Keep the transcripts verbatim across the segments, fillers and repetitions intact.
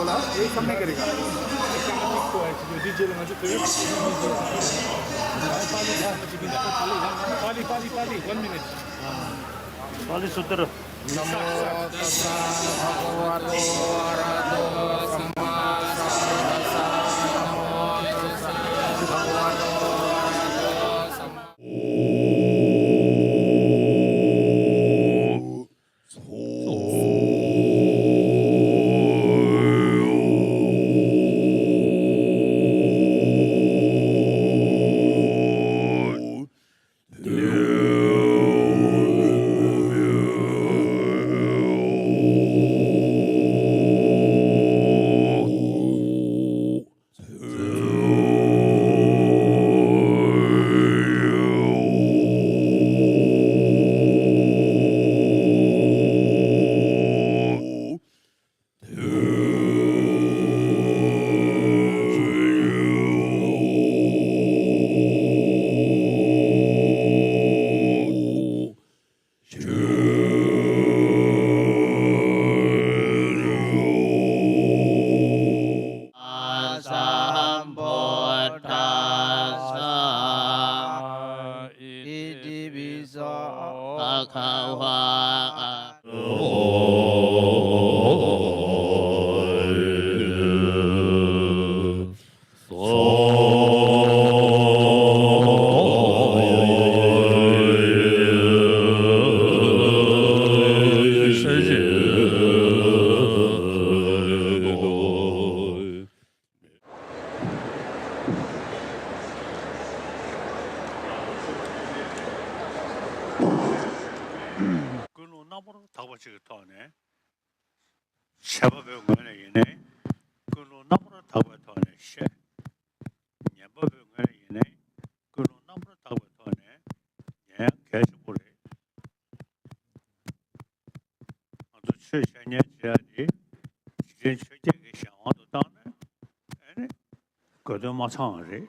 वाला यही सब नहीं करेगा। पाली, पाली, पाली, पाली, one minute। पाली सूत्र। नमो तस्स भगवतो अरहतो सम्मा सम्बुद्धस्स। नमो तस्स भगवतो अरहतो सम्मा ཀུན་སློང་རྣམ་པར་དག་པ་ཅིག་གི་ཐོག་ནས། འཆལ་པ་པོའི་ངོས་ནས་ཡིན་ནའི་ཀུན་སློང་རྣམ་པར་དག་པའི་ཐོག་ནས་བཤད། ཉན་པ་པོའི་ངོས་ནས་ཡིན་ནའི་ཀུན་སློང་རྣམ་པར་དག་པའི་ཐོག་ནས་ཉན་ཡང་གལ་ཆེན་པོ་རེད། ང་ཚོ་ཆོས་བཤད་ཉན་བྱེད་ཡ་དེ་འཇིག་རྟེན་ཆོས་བརྒྱད་ཀྱི་གཞན་དབང་དུ་བཏང་ནས་ཨེ་ནི། དགོས་དོན་མ་ཚང་བ་རེད།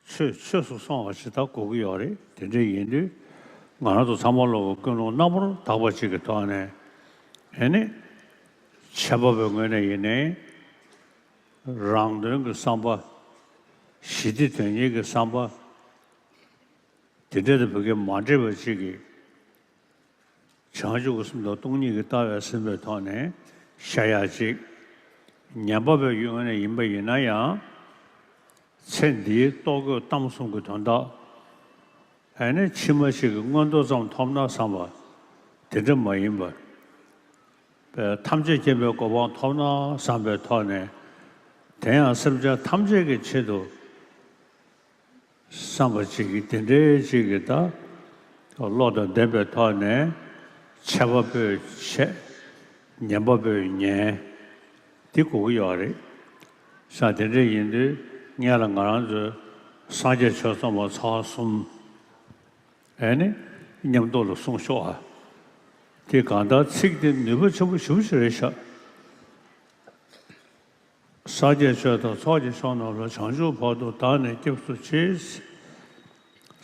ཆོས་ཆོས་སུ་སོང་བ་ཞིག་ད་དགོས་ཀྱི་ཡོད་རེད། དེ་འདྲ་ཡིན་དུས་ང་རང་ཚོ་ཚང་མ་ལོག་ཀུན་སློང་རྣམ་པར་དག་པ་ཅིག་གི་ཐོག་ནས་ཨེ་ནི། འཆལ་པ་པོའི་ངོས་ནས་ཡིན་ནའི། རང་དོན་གྱི་བསམ་པ། ཞི་བདེ་དོན་གཉེར་གྱི་བསམ་པ། དེ་འདྲ་དང་བོད་སྐད་མ་འདྲེས་པ་ཅིག་གིས། བྱང་ཆུབ་ཀྱི་སེམས་དང་སྟོང་ཉིད་ཀྱི་ལྟ་བས་ཟིན་པའི་ཐོག་ནས་བཤད་ཡ་ཅིག་ཉན་པ་པོའི་ཡུལ་ངོས་ནས་ཡིན་པ་ཡིན་ན་ཡང་། ཚེ་འདིའི་ལྟོ་གོས་གཏམ་གསུམ་གྱི་དོན་དག་ཨ་ནི་ཕྱི་མ་ཞིག་གི་མངོན་མཐོ་ཙམ་ཐོབ་ན་བསམ་པ་དེ་འདྲ་མ་ཡིན་པར། པའི་ཐམས་ཅད་མཁྱེན་པའི་གོ་འཕང་ཐོབ་ན་བསམ་པའི་ཐོག་ནས། དེ་ཡང་སེམས་ཅན་ཐམས་ཅད་ཀྱི་ཆེད་དུ། བསམ་པ་གཅིག་གིས་དེ་འདྲའི་གཅིག་གིས་ད་བློ་དང་ལྡན་པའི་ཐོག་ནས་འཆལ་པ་པོས་འཆལ། ཉན་པ་པོས་ཉན། འདི་དགོས་ཀྱི་ཡོད་རེད། ས་དེ་འདྲ་ཡིན་དུས་སྔོན་ལ་ང་རང་ཚོའི་སངས་རྒྱས་ཆོས་ཚོགས་པ་ཚར་གསུམ་ཨེ་ནི་མཉམ་དུ་ལ་གསུངས་ཤོག་ཨ། དེ་གང་ལྟར་ཚིག་དེ་ནུས་པ་ཆེན་པོ་ཞེ་པོ་ཅིག་རེད་ཤག་སངས་རྒྱས་ཆོས་དང་ཚོགས་ཀྱི་མཆོག་རྣམས་ལ། བྱང་ཆུབ་བར་དུ་བདག་ནི་སྐྱབས་སུ་མཆི།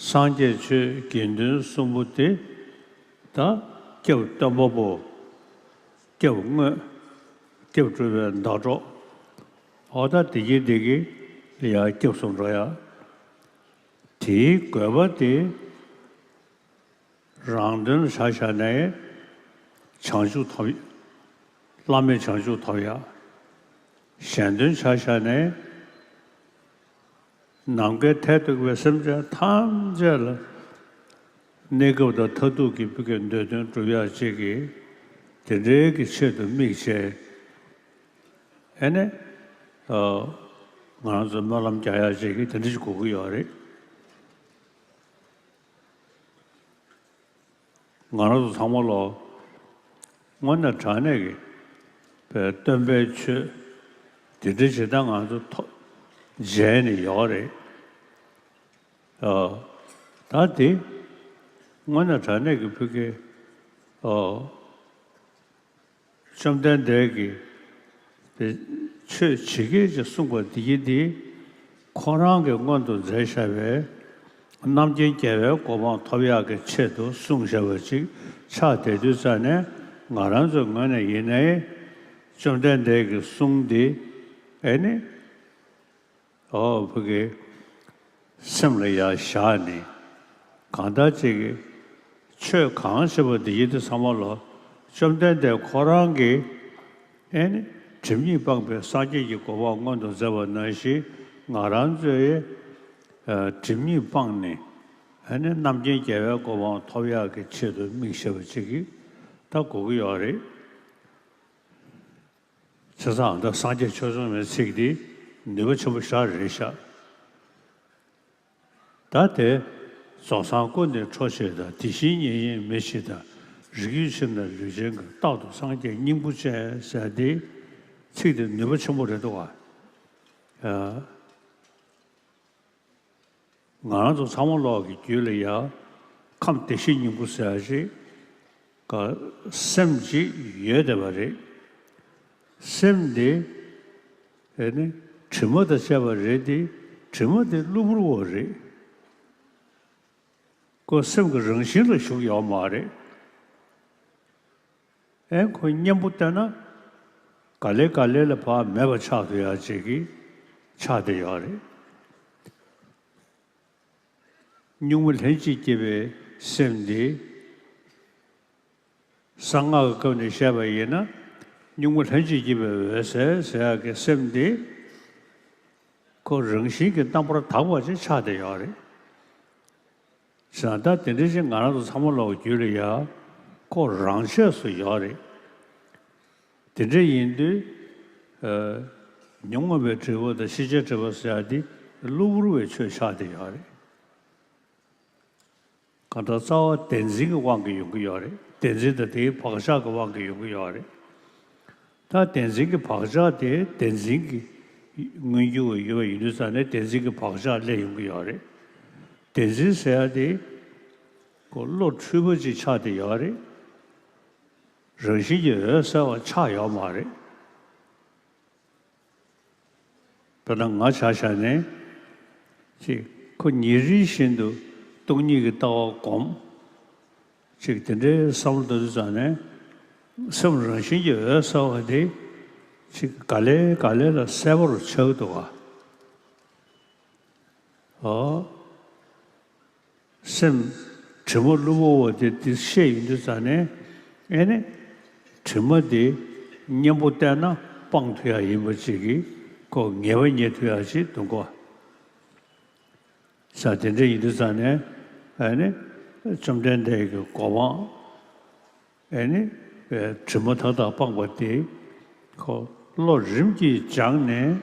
སངས་རྒྱས་ཆོས་དགེ་འདུན་གསུམ་པོ་དེ། ད་སྐྱབས་སྟོན་པ་པོ། སྐྱབས་དངོས། སྐྱབས་སྒྲུབ་པའི་ཟླ་གྲོགས། འོ་ད་བདེ་སྐྱིད་བདེ་སྐྱིད་ལ་ཡང་སྐྱབས་སུ་འགྲོ་ཡ། དེའི་དགོས་པ་དེ། རང་དོན་ཆ་བཞག་ནས་བྱང་ཆུབ་ཐོབ། བླ་མེད་བྱང་ཆུབ་ཐོབ་ཡ། གཞན་དོན་ཆ་བཞག་ནས་ནམ་མཁའི་མཐས་གཏུགས་པའི་སེམས་ཅན་ཐམས་ཅད་ལ་གནས་སྐབས་དང་མཐར་ཐུག་གི་བུ་གའི་འདོད་དོན་སྒྲུབ་ཡ་ཅིག་གི་དེ་འདྲའི་གི་ཆེད་དུ་དམིགས་བྱས་ཨེ་ནས་ང་རང་ཚོ་སྨོན་ལམ་རྒྱག་ཡ་ཅིག་གི་དེ་འདྲ་ཞིག་དགོས་ཀྱི་ཡོད་རེད། ང་རང་ཚོ་ཚང་མ་ལོ། དངོས་གནས་དྲང་གནས་ཀྱི་བའི་སྟོན་པའི་ཆོས་འདི་འདྲ་ཇི་ལྟར་ང་ཚོ་ཐོ་མཇལ་ནས་ཡོད་རེད། ཨ། ད་དེ་དངོས་གནས་དྲང་གནས་ཀྱི་བུ་གའི་ཨ། བཅོམ་ལྡན་འདས་ཀྱིས་ཆོས་ཇི་སྐད་ཅེས་གསུངས་པ་འདི་ཡིན་ཏེ། ཁོ་རང་གིས་སྔོན་དུ་མཛད་བཞག་པའི་རྣམ་མཁྱེན་རྒྱལ་བའི་གོ་འཕང་ཐོབ་ཡག་གི་ཆེད་དུ་གསུངས་བཞག་པ་ཅིག་ཆགས་བསྡད་དུས་ཙ་ནས། ང་རང་ཚོའི་ངོས་ནས་ཡིན་ནའི་ བཅོམ་ལྡན་འདས་ཀྱི་གསུང་འདི་ཨེ་ནི། ཨོ་བུ་གི་སེམས་ལ་ཡར་བཞག་ནས་གང་ལྟར་ཅིག་གི་ཆོས་གང་བྱེད་པ་འདི་ཡིན་དུས་ཚང་མ་ལ་བཅོམ་ལྡན་འདས་ཁོ་རང་གིས་ཨེ་ནི་སྒྲིབ་གཉིས་སྤངས་པའི་སངས་རྒྱས་ཀྱི་གོ་འཕང་མངོན་དུ་མཛད་པ་ནང་བཞིན་ང་རང་ཚོས་ཨ་སྒྲིབ་གཉིས་སྤངས་ནས་ཨེ་ནི་རྣམ་མཁྱེན་རྒྱལ་བའི་གོ་འཕང་ཐོབ་ཡག་གི་ཆེད་དུ་དམིགས་བྱས་པ་ཅིག་གིས་ད་དགོས་ཀྱི་ཡོད་རེད། བྱས་ཙང་ད་སངས་རྒྱས་ཆོས་ཚོགས་མའི་ཚིག་འདི་ནུས་པ་ཆེན་པོ་ཞེ་དྲག་རེད་ཤག་ད་དེ་རྫོགས་སངས་སྐུ་ནི་འཕྲོག་བྱེད་དང་། དེ་བཞིན་ཉེ་ཡིན་མི་ཕྱེད་དང་། རིགས་རྒྱུད་ཕྱིར་ན་ལུས་ཅན་གྱི། རྟག་ཏུ་སངས་རྒྱས་སྙིང་པོ་ཅན། ཟེར་ཏེ་ཚིག་དེ་ནུས་པ་ཆེན་པོ་རེད་འདུག་ག་ཨ། ང་རང་ཚོ་ཚང་མ་ལོག་གི་རྒྱུད་ལ་ཡ་ཁམས་བདེ་གཤེགས་སྙིང་པོ་ཟེར་ཡ་ཞིག་ག་སེམས་ཅིག་ཡོད་བསྡད་པ་རེད། སེམས་དེ་ཨེ་ནི་དྲི་མ་དང་བཅས་པ་རེད་དེ། དྲི་མ་དེ་གློ་བུར་བ་རེད། ཁོ་སེམས་ཀྱི་རང་བཞིན་ལ་ཞུགས་ཡོད་མ་རེད། ཨེ་ཁོ་གཉེན་པོ་བསྟེན་ན་ག་ལེ་ག་ལེ་ལ་ཕར་མེད་པ་ཆགས་ཐུབ་ཡ་ཅིག་གི་ཆགས་བསྡད་ཡོད་རེད། གཉུག་མ་ལྷན་ཅིག་སྐྱེས་པའི་སེམས་འདི་གསང་སྔགས་ཀྱི་སྐབས་ནས་བཤད་པ་ཡིན་ན། གཉུག་མ་ལྷན་ཅིག་སྐྱེས་པའི་འོད་གསལ་ཟེར་ཡག་གི་སེམས་འདི་ཁོ་རང་བཞིན་གྱིས་རྣམ་པར་དག་པ་ཅིག་ཆགས་བསྡད་ཡོད་རེད། བྱས་ཙང་ད་དེ་འདྲ་ཞིག་ང་རང་ཚོ་ཚང་མ་ལོག་རྒྱུད་ལ་ཡ་ཁོ་རང་ཆས་སུ་ཡོད་རེད། དེ་འདྲ་ཡིན་དུས་ཨ་ཉོན་མོངས་པའི་དྲི་མ་དང་ཤེས་བྱའི་དྲི་མ་ཟེར་ཡ་འདི་གློ་བུར་བའི་ཆོས་ཆགས་བསྡད་ཡོད་རེད། གང་ལྟར་རྩ་བ་བདེན་འཛིན་གྱི་དབང་གིས་ཡོང་གི་ཡོད་རེད། བདེན་འཛིན་དང་དེའི་བག་ཆགས་ཀྱི་དབང་གིས་ཡོང་གི་ཡོད་རེད། ད་བདེན་འཛིན་གྱི་བག་ཆགས་དེ་བདེན་འཛིན་གྱི་མངོན་གྱུར་བ་ཡོད་པ་ཡིན་དུས་ཙང་ནས་བདེན་འཛིན་གྱི་བག་ཆགས་སླེབས་ཡོང་གི་ཡོད་རེད། བདེན་འཛིན་ཟེར་ཡ་དེ་ཁོ་བློ་འཁྲུལ་པ་ཅིག་ཆགས་བསྡད་ཡོད་རེད། རང་བཞིན་གྱིས་འོད་གསལ་བ་ཆགས་ཡོད་མ་རེད། དཔེར་ན་ང་ཆ་བཞག་ནས་ཅིག་ཁོ་ཉིན་རེ་བཞིན་དུ་སྟོང་ཉིད་ཀྱི་ལྟ་བ་སྒོམ། ཅིག་དེ་འདྲའི་བསམ་བློ་གཏོང་དུས་ཙང་ནས་སེམས་རང་བཞིན་གྱིས་འོད་གསལ་བ་དེ་ཅིག་ག་ལེ་ག་ལེ་ལ་གསལ་པོར་ཆགས་འདུག་ག་ཨོ། སེམས་དྲི་མ་གློ་བུར་བ་དེ་དེ་ཤེས་ཡོང་དུས་ཙང་ནས་ཨེ་ནི་དྲི་མ་དེ་གཉེན་པོ་བསྟེན་ན་སྤང་ཐུབ་ཡ་ཡིན་པ་ཅིག་གིས་ཁོ་ངེས་པ་རྙེད་ཐུབ་ཡ་ཅིག་འདུག་གོ། ས་དེ་འདྲ་ཡིན་དུས་ཙང་ནས་ཨེ་ནི་བཅོམ་ལྡན་འདས་ཀྱི་གོ་འཕང་ཨེ་ནི་དྲི་མ་མཐའ་དག་སྤངས་པ་དེ་ཁོ་བློ་རིམ་གྱིས་སྦྱངས་ནས་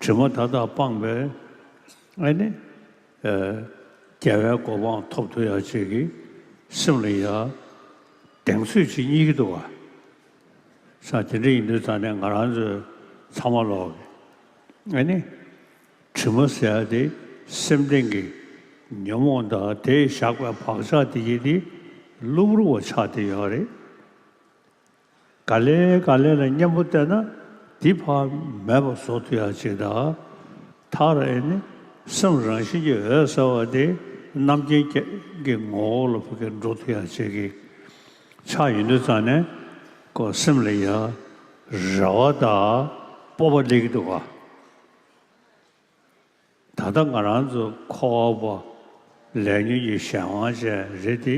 དྲི་མ་མཐའ་དག་སྤངས་པའི་ཨེ་ནི་རྒྱལ་བའི་གོ་འཕང་ཐོབ་ཐུབ་ཡ་ཅིག་གི་སེམས་ལ་ཡ་གདེང་ཚོད་ཅིག་རྙེད་ཀྱི་འདུག་ག་ས་དེ་འདྲ་ཡིན་དུས་ཙང་ནས་ང་རང་ཚོའི་ཚང་མ་ལོག་གི་ཨེ་ནི་དྲི་མ་ཟེར་ཡ་དེ་སེམས་གཏིང་གི་ཉོན་མོངས་དང་དེས་བཞག་པའི་བག་ཆགས་དེ་ཡི་དེ་གློ་བུར་བ་ཆགས་བསྡད་ཡོད་རེད། ག་ལེ་ག་ལེ་ལ་གཉེན་པོ་བསྟེན་ན་དེ་ཕར་མེད་པ་བཟོ་ཐུབ་ཡ་ཅིག་དང་། མཐར་ཨེ་ནི་སེམས་རང་བཞིན་གྱིས་འོད་གསལ་བ་དེ་རྣམ་མཁྱེན་གྱི་ངོ་བོ་ལ་ཕ་གིར་འགྲོ་ཐུབ་ཡ་ཅིག་གི་ཆགས་ཡོང་དུས་ཙང་ནས་ཁོ་སེམས་ལ་ཡ་རེ་བ་དང་སྤོབས་པ་སླེབས་ཀྱི་འདུག་ག་ད་ལྟ་ང་རང་ཚོ་འཁོར་བ་པོ་ལས་ཉོན་གྱི་གཞན་དབང་ཅན་རེད་དེ།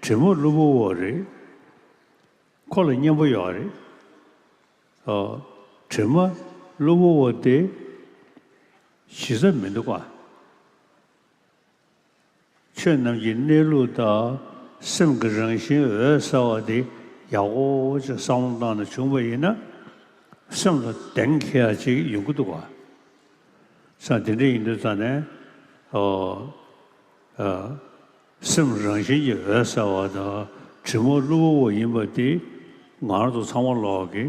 དྲི་མ་གློ་བུར་བ་རེད། ཁོ་ལ་གཉེན་པོ་ཡོད་རེད། ཨོ། དྲི་མ་གློ་བུར་བ་དེ་གཞི་རྩ་མི་འདུག་ག་ཆོས་རྣམས་ཀྱི་གནས་ལུགས་དང་སེམས་ཀྱི་རང་བཞིན་འོད་གསལ་བ་དེ་ཡག་པོ་ཅིག་བསམ་བློ་བཏང་ནས་བྱུང་བ་ཡིན་ན་སེམས་ལ་གདེང་འཁེལ་ཡ་ཅིག་ཡོང་གི་འདུག་ག་ས་དེ་འདྲ་ཡིན་དུས་ཙང་ནས་ཨོ། ཨ། སེམས་རང་བཞིན་གྱིས་འོད་གསལ་བ་དང་དྲི་མ་གློ་བུར་བ་ཡིན་པ་དེ་ང་རང་ཚོ་ཚང་མ་ལོག་གི་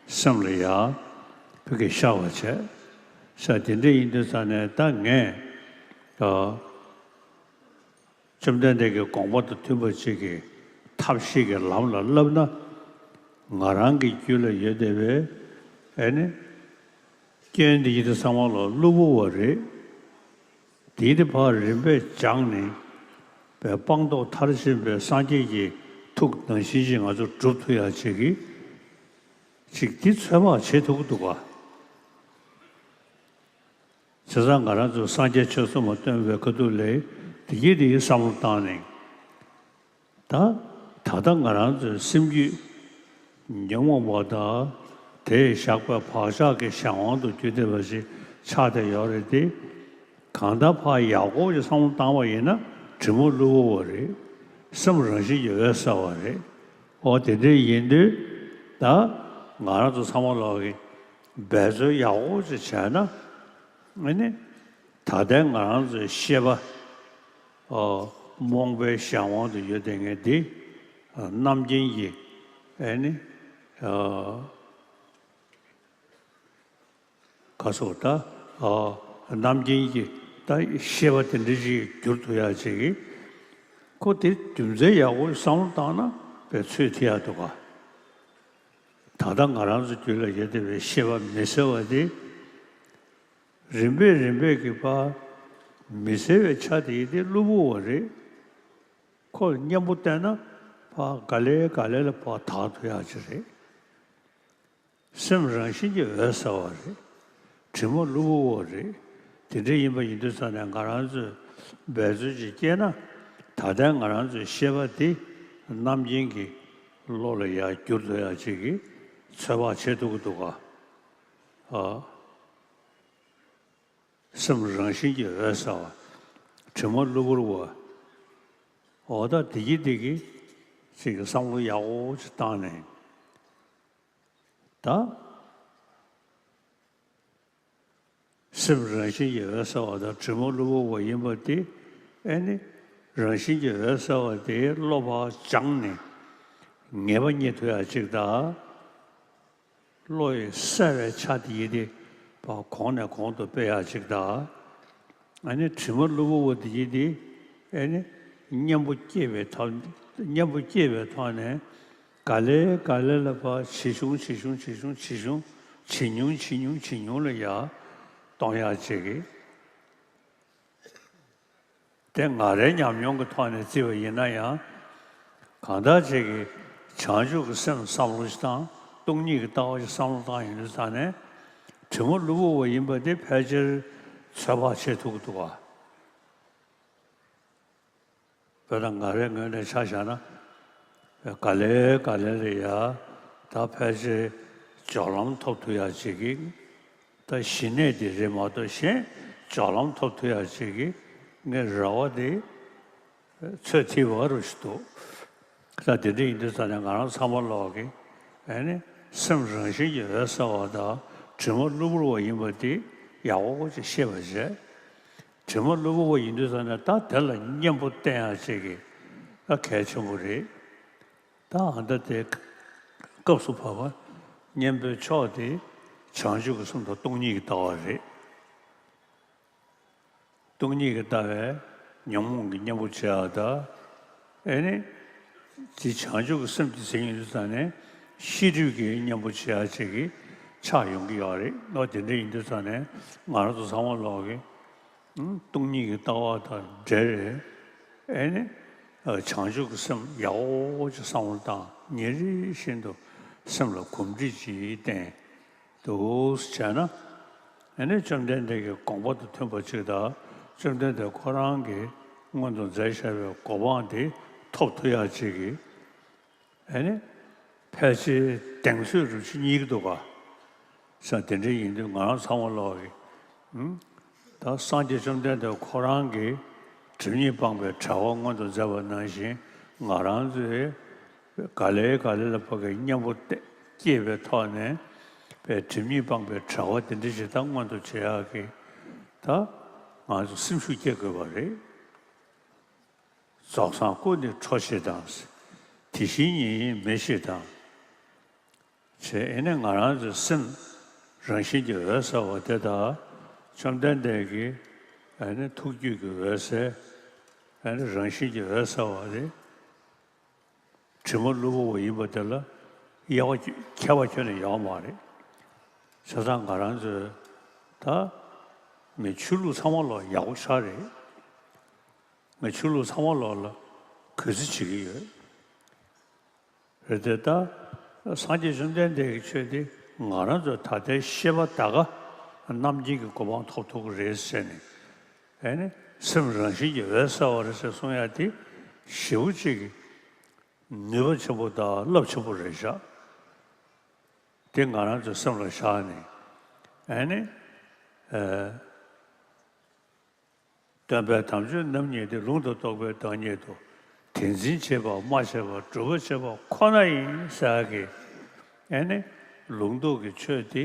སེམས་ལ་ཡ་ཕ་གི་ཤར་བ་བྱས། ས་དེ་འདྲ་ཡིན་དུས་ཙང་ནས་ད་ངས་ཨ། བཅོམ་ལྡན་འདས་ཀྱི་དགོངས་པ་དང་མཐུན་པ་ཅིག་གི་ཐབས་ཤེས་ཀྱི་ལམ་ལ་བསླབ་ན། ང་རང་གི་རྒྱུད་ལ་ཡོད་བསྡད་པའི་ཨེ་ནི་སྐྱོན་འདི་ཡི་དེ་ཚང་མ་ལ་གློ་བུར་བ་རེད། དེའི་དེ་ཕར་རིམ་པས་སྦྱངས་ནས་པའི་སྤངས་རྟོགས་མཐར་ཕྱིན་པའི་སངས་རྒྱས་ཀྱི་ཐུགས་ནང་བཞིན་ཅིག་ང་ཚོ་སྒྲུབ་ཐུབ་ཡ་ཅིག་གི་ ཅིག་འདི་ཚོད་དཔག་བྱེད་ཐུབ་ཀྱི་འདུག་ག། བྱས་ཙང་ང་རང་ཚོས་སངས་རྒྱས་ཆོས་གསུམ་ལ་སྟོན་པའི་ཁ་ཐུག་ལ་དེ་གྱིས་དེ་གྱིས་བསམ་བློ་བཏང་ནས། ད་ད་ལྟ་ང་རང་ཚོའི་སེམས་རྒྱུད་ཉོན་མོངས་པ་དང་དེས་བཞག་པའི་བག་ཆགས་ཀྱི་གཞན་དབང་དུ་གྱུར་བསྡད་པ་ཞིག་ཆགས་བསྡད་ཡོད་རེད་དེ། གང་ལྟར་ཕར་ཡག་པོ་ཞིག་བསམ་བློ་བཏང་བ་ཡིན་ན་དྲི་མ་བླུ་བ་བོ་རེད། སེམས་རང་བཞིན་གྱིས་འོད་གསལ་བ་རེད། འོ་དེ་འདྲ་ཡིན་དུས་ད་ང་རང་ཚོ་ཚང་མ་ལོག་གིས་འབད་རྩོལ་ཡག་པོ་ཞིག་བྱས་ན་ཨ་ནི། ད་ལྟའི་ང་རང་ཚོའི་ཤེས་པ། ཨོ། རྨོངས་པའི་གཞན་དབང་དུ་ཡོད་དེ་ངས་འདི། ཨ། རྣམ་མཁྱེན་གྱི། ཨེ་ནི། ཨ། ག་སོགས་ད། ཨོ། རྣམ་མཁྱེན་གྱི་ད་ཤེས་པ་དེ་འདྲ་ཞིག་འགྱུར་ཐུབ་ཡག་ཅིག་གི། ཁོ་དེ་རྒྱུ་མཚན་ཡག་པོ་བསམ་བློ་བཏང་ན་དཔེ་ཚོད་ཐིག་ཡག་འདུག་ག། ད་ལྟ་ང་རང་ཚོ་རྒྱུད་ལ་ཡོད་བསྡད་པའི་ཤེས་པ་མི་གསལ་བ་དེ། རིམ་པས་རིམ་པས་ཀྱི་བར་མི་གསལ་བའི་ཆ་དེ་ཡིན་ཏེ་གློ་བུར་བ་རེད། ཁོ་ལ་མཉམ་པོ་བལྟས་ན་ཕར་ག་ལེ་ག་ལེ་ལ་ཕར་དག་ཐུབ་ཡག་ཅིག་རེད། སེམས་རང་བཞིན་གྱིས་འོད་གསལ་བ་རེད། དྲི་མ་གློ་བུར་བ་རེད། དེ་འདྲ་ཡིན་པ་ཡིན་དུས་ཙང་ནས་ང་རང་ཚོས་འབད་རྩོལ་ཅིག་བསྐྱེད་ན་ད་ལྟའི་ང་རང་ཚོའི་ཤེས་པ་དེ་རྣམ་མཁྱེན་གྱི་བློ་ལ་ཡར་བསྒྱུར་ཐུབ་ཡག་ཅིག་གི་ཚོད་དཔག་བྱེད་ཐུབ་ཀྱི་འདུག་ག། ཨ། སེམས་རང་བཞིན་གྱིས་འོད་གསལ་བ། དྲི་མ་གློ་བུར་བ། འོ་ད་དེ་གི་དེ་གི་ཅིག་བསམ་བློ་ཡག་པོ་ཅིག་བཏང་ནས། ད་སེམས་རང་བཞིན་གྱིས་འོད་གསལ་བ་དང་དྲི་མ་གློ་བུར་བ་ཡིན་པ་དེ་ཨེ་ནི་རང་བཞིན་གྱིས་འོད་གསལ་བ་དེའི་བློ་ཕར་སྦྱངས་ནས་ངེས་པ་རྙེད་ཐུབ་ཡག་ཅིག་དང་། བློ་ཡི་གསལ་བའི་ཆ་དེ་ཡིན་ཏེ་ཕར་གོང་ནས་གོང་དུ་སྤེལ་ཡག་ཅིག་དང་། ཨ་ནི་དྲི་མ་གློ་བུར་བ་དེ་ཡིན་ཏེ་ཨ་ནི་གཉེན་པོ་སྐྱེས་པའི་ཐོག་གཉེན་པོ་སྐྱེས་པའི་ཐོག་ནས་ག་ལེ་ག་ལེ་ལ་ཕར་ཇེ་ཆུང་ཇེ་ཆུང་ཇེ་ཆུང་ཇེ་ཆུང་ཇེ་ཉུང་ཇེ་ཉུང་ཇེ་ཉུང་ལ་ཡར་གཏོང་ཡག་ཅིག་གི། དེ་ང་རའི་ཉམས་མྱོང་གི་ཐོག་ནས་བརྩིས་པ་ཡིན་ན་ཡང་། གང་ལྟར་ཅིག་གིས་བྱང་ཆུབ་ཀྱི་སེམས་བསམ་བློ་ཞིག་དང་སྟོང་ཉིད་ཀྱི་ལྟ་བ་ཞིག་བསམ་བློ་བཏང་ཡོང་དུས་ཙང་ནས་དྲི་མ་གློ་བུར་བ་ཡིན་པ་དེ་ཕལ་ཆེར་ཚོད་དཔག་བྱེད་ཐུབ་ཀྱི་འདུག་ག། དཔེར་ན་ང་རའི་ངོས་ནས་ཆ་བཞག་ན། ག་ལེ་ག་ལེ་ལ་ཡ་ད་ཕལ་ཆེར་སྦྱོར་ལམ་ཐོབ་ཐུབ་ཡག་ཅིག་གི། ད་ཞི་གནས་དེ་རེད་མ་གཏོགས་གཞན་སྦྱོར་ལམ་ཐོབ་ཐུབ་ཡག་ཅིག་གི་ངའི་རེ་བ་དེ་ཚོད་ཐིག་པ་རུ་ཞིག་འདུག། ད་དེ་འདྲ་ཡིན་དུས་ཙང་ནས་ང་རང་ཚང་མ་ལོག་གི་ཨེ་ནི་སེམས་རང་བཞིན་གྱིས་འོད་གསལ་བ་དང་དྲི་མ་གློ་བུར་བ་ཡིན་པ་དེ་ཡག་པོ་ཅིག་ཤེས་པ་བྱས། དྲི་མ་གློ་བུར་བ་ཡིན་དུས་ཙང་ནས་ད་དེ་ལ་གཉེན་པོ་བསྟེན་ཡག་ཅིག་གི་ད་གལ་ཆེན་པོ་རེད། ད་ཨ་ད་དེ་སྐབས་སུ་བབ་པ་གཉེན་པོའི་ཕྱོགས་དེ་བྱང་ཆུབ་ཀྱི་སེམས་དང་སྟོང་ཉིད་ཀྱི་ལྟ་བ་རེད། སྟོང་ཉིད་ཀྱི་ལྟ་བས་ཉོན་མོངས་ཀྱི་གཉེན་པོ་བྱེད་ཡག་དང་། ཨེ་ནི། དེ་བྱང་ཆུབ་ཀྱི་སེམས་ཀྱི་ཟིན་ཡོད་དུས་ཙང་ནས་ཤེས་སྒྲིབ་ཀྱི་གཉེན་པོ་བྱེད་ཡག་ཅིག་གི་ཆགས་ཡོང་གི་ཡོད་རེད། ཨོ་དེ་འདྲ་ཡིན་དུས་ཙང་ནས་ང་རང་ཚོ་ཚང་མ་ལོག་གི་སྟོང་ཉིད་ཀྱི་ལྟ་བ་དང་འབྲེལ་རེད། ཨེ་ནི། བྱང་ཆུབ་ཀྱི་སེམས་ཡག་པོ་ཅིག་བསམ་བློ་བཏང་ཉིན་རེ་བཞིན་དུ་སེམས་ལ་གོམས་འདྲིས་ཅིག་བསྟེན་འདུག་བྱས་ན། ཨེ་ནི་བཅོམ་ལྡན་འདས་ཀྱི་དགོངས་པ་དང་མཐུན་པ་ཅིག་དང་བཅོམ་ལྡན་འདས་ཁོ་རང་གིས་སྔོན་དུ་མཛད་བཞག་པའི་གོ་འཕང་དེ་ཐོབ་ཐུབ་ཡག་ཅིག་གི་ཨེ་ནི། ཕལ་ཆེར་གདེང་ཚོད་རུ་ཅིག་རྙེད་ཀྱི་འདུག་ག། ས་དེ་འདྲ་ཡིན་དུས་ང་རང་ཚང་མ་ལོག་གི་ད་སངས་རྒྱས་བཅོམ་ལྡན་འདས་ཁོ་རང་གིས་སྒྲིབ་གཉིས་སྤངས་པའི་གྲགས་པ་མངོན་དུ་མཛད་པ་ནང་བཞིན་ང་རང་ཚོས་ག་ལེ་ག་ལེ་ལ་ཕ་གི་གཉེན་པོ་སྐྱེས་པའི་ཐོག་ནས་པའི་སྒྲིབ་གཉིས་སྤངས་པའི་གྲགས་པ་དེ་འདྲ་ཞིག་ད་མངོན་དུ་བྱེད་ཡག་གི་ད་ང་ཚོ་སེམས་ཤུགས་སྐྱེ་དགོས་པ་རེད། རྫོགས་སངས་སྐུ་ནི་འཕྲོ་ཞེས་དང་། དེ་བཞིན་ཉིད་ཡིན་མི་ཞེས་དང་། ཞེས་ཨེ་ནི་ང་རང་ཚོའི་སེམས་རང་བཞིན་གྱིས་འོད་གསལ་བ་དེ་དག་བཅོམ་ལྡན་འདས་ཀྱི་ཨེ་ནི་ཐུགས་རྒྱུད་ཀྱི་འོད་གསལ། ཨེ་ནི་རང་བཞིན་གྱིས་འོད་གསལ་བ་དེ། དྲི་མ་གློ་བུར་བ་ཡིན་པ་དེ་ལ་དབྱེ་བ་ཁྱད་པར་ཁྱོན་ནས་ཡོད་མ་རེད། བྱས་ཙང་ང་རང་ཚོས་ད་མི་ཆོས་ལུགས་ཚང་མ་ལོག་ཡག་པོ་ཤར་རེད། ང་ཆོས་ལུགས་ཚང་མ་ལོག་ལ་གུས་བརྩི་བྱེད་ཀྱི་ཡོད། རེད་དེ་ད་ སངས་རྒྱས་བཅོམ་ལྡན་འདས་ཀྱི་ཆོས་འདི་ང་རང་ཚོའི་ད་ལྟའི་ཤེས་པ་ད་ག་རྣམ་མཁྱེན་གྱི་གོ་འཕང་ཐོབ་ཐུབ་ཀྱི་རེད་ཟེར་ནས། ཨེ་ནི་སེམས་རང་བཞིན་གྱིས་འོད་གསལ་བ་རེད་ཟེར་གསུང་ཡ་དེ་ཞེ་པོ་ཅིག་གི་ནུས་པ་ཆེན་པོ་དང་རླབས་ཆེན་པོ་རེད་ཤག་དེ་ང་རང་ཚོའི་སེམས་ལ་བཞག་ནས། ཨེ་ནི། ཨེ། སྟོན་པའི་དམ་ཆོས་རྣམ་གཉིས་ཏེ། ལུང་དང་རྟོགས་པའི་བདག་ཉིད་དོ། དེ་འཛིན་བྱེད་པ་སྨྲ་བྱེད་པ། སྒྲུབ་པ་བྱེད་པ་ཁོ་ན་ཡིན་ཟེར་གི། ཨེ་ནི། ལུང་རྟོགས་ཀྱི་ཆོས་དེ།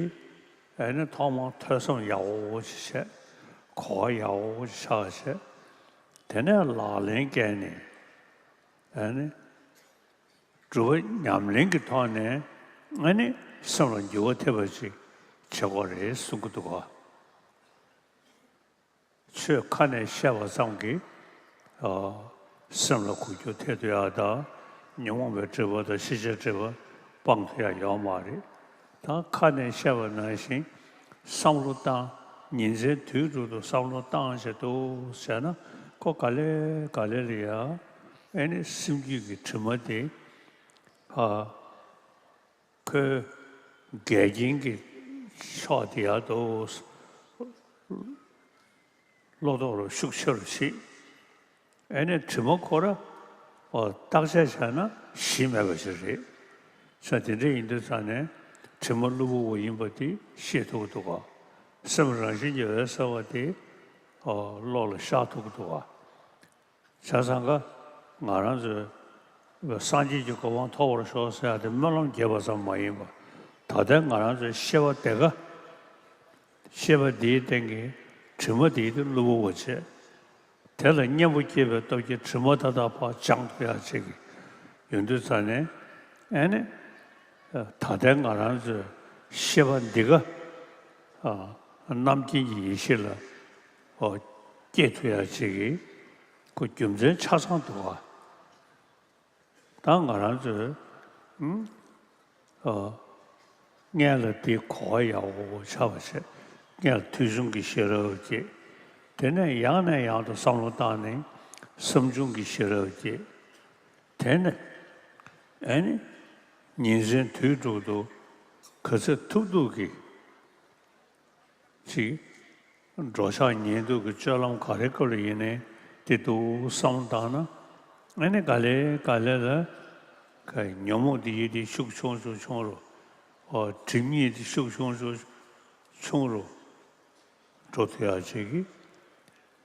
ཨེ་ནི་ཐོག་མར་ཐོས་བསམ་ཡག་པོ་ཞིག་བྱས། གོ་བ་ཡག་པོ་ཞིག་ཆགས་བྱས། དེ་ནས་ལག་ལེན་བཀལ་ནས། ཨེ་ནི། སྒྲུབ་པ་ཉམས་ལེན་གྱི་ཐོག་ནས། ཨེ་ནི། སེམས་ལ་འགྱུར་བ་ཐེབས་པ་ཅིག་བྱེད་དགོས་རེད་གསུང་གི་འདུག་ག་ཆོས་ཁ་ནས་བཤད་པ་ཙམ་གྱིས། ཨ། སེམས་ལ་འགུལ་སྐྱོད་ཐེབས་ཐུབ་ཡག་དང་། ཉོན་མོངས་པའི་སྒྲིབ་པ་དང་ཤེས་བྱའི་སྒྲིབ་པ་སྤང་ཐུབ་ཡག་ཡོད་མ་རེད། ད་ཁ་ནས་བཤད་པ་ནང་བཞིན་བསམ་བློ་བཏང་། ཉིན་མཚན་དུས་དྲུག་ཏུ་བསམ་བློ་བཏང་བྱས་འདུག་བྱས་ན། ཁོ་ག་ལེ་ག་ལེ་ལ་ཡ། ཨེ་ནི་སེམས་རྒྱུད་ཀྱི་དྲི་མ་དེ། ཨ། ཁོའི་འགལ་རྐྱེན་གྱི་ཕྱོགས་དེ་ཡར་དུ་བློ་ཐོག་ལ་ཤུགས་ཆེ་རུ་ཕྱིན། ཨེ་ནས་དྲི་མ་ཁོ་ར་བརྟག་དཔྱད་བྱས་ན་གཞི་མེད་པ་ཞིག་རེད། ས་དེ་འདྲ་ཡིན་དུས་ཙང་ནས་དྲི་མ་གློ་བུར་བ་ཡིན་པ་དེ་ཤེས་ཐུབ་ཀྱི་འདུག་ག་སེམས་རང་བཞིན་གྱིས་འོད་གསལ་བ་དེ་བློ་ལ་ཤར་ཐུབ་ཀྱི་འདུག་ག་བྱས་ཙང་ཀ་ང་རང་ཚོས་སངས་རྒྱས་ཀྱི་གོ་འཕང་ཐོབ་པར་ཤོག་ཟེར་ཡ་དེ་སྨོན་ལམ་རྒྱབ་པ་ཙམ་མ་ཡིན་པར། ད་ལྟའི་ང་རང་ཚོའི་ཤེས་པ་དེ་ཀ་ཤེས་པ་འདིའི་སྟེང་གི་དྲི་མ་དེ་དེ་གློ་བུར་བ་བྱས། དེ་ལ་གཉེན་པོ་སྐྱེས་པའི་སྟོབས་ཀྱིས་དྲི་མ་མཐའ་དག་ཕར་སྦྱང་ཐུབ་ཡ་ཅིག་ཡོང་དུས་ཙང་ནས། ཨེ་ནི། ད་ལྟའི་ང་རང་ཚོའི་ཤེས་པ་འདི་ཀ་རྣམ་མཁྱེན་གྱི་ཡེ་ཤེས་ལ་སྐྱེ་ཐུབ་ཡ་ཅིག་གི་ཁོ་རྒྱུ་མཚན་ཆ་ཚང་འདུག་ག་ད་ང་རང་ཚོས་ཨ། སྔོན་ལ་དེའི་གོ་བ་ཡག་པོ་ཆགས་པ་བྱས། སྔོན་ལ་ཐོས་བྱུང་གི་ཤེས་རབ་སྐྱེས། དེ་ནས་ཡང་ནས་ཡང་དུ་བསམ་བློ་བཏང་ནས་བསམ་བྱུང་གི་ཤེས་རབ་སྐྱེས། དེ་ནས་ཨེ་ནི་ཉིན་མཚན་དུས་དྲུག་ཏུ་ག་ཚོད་ཐུབ་ཐུབ་ཀྱིས་ཅིག་འགྲོ་འཆག་ཉལ་འདུག་གི་སྤྱོད་ལམ་ག་རེ་སྐབས་ལ་ཡིན་ནའི་དེ་འདུག་བསམ་བཏང་ན། ཨ་ནི་ག་ལེ་ག་ལེ་ལ་ག་ཉོན་མོངས་དེ་ཡི་དེ་ཤུགས་ཆུང་ཆུང་ཆུང་རུ། ཨོ་སྒྲིབ་གཉིས་དེ་ཤུགས་ཆུང་ཆུང་ཆུང་རུ་འགྲོ་ཐུབ་ཡག་ཅིག་གི་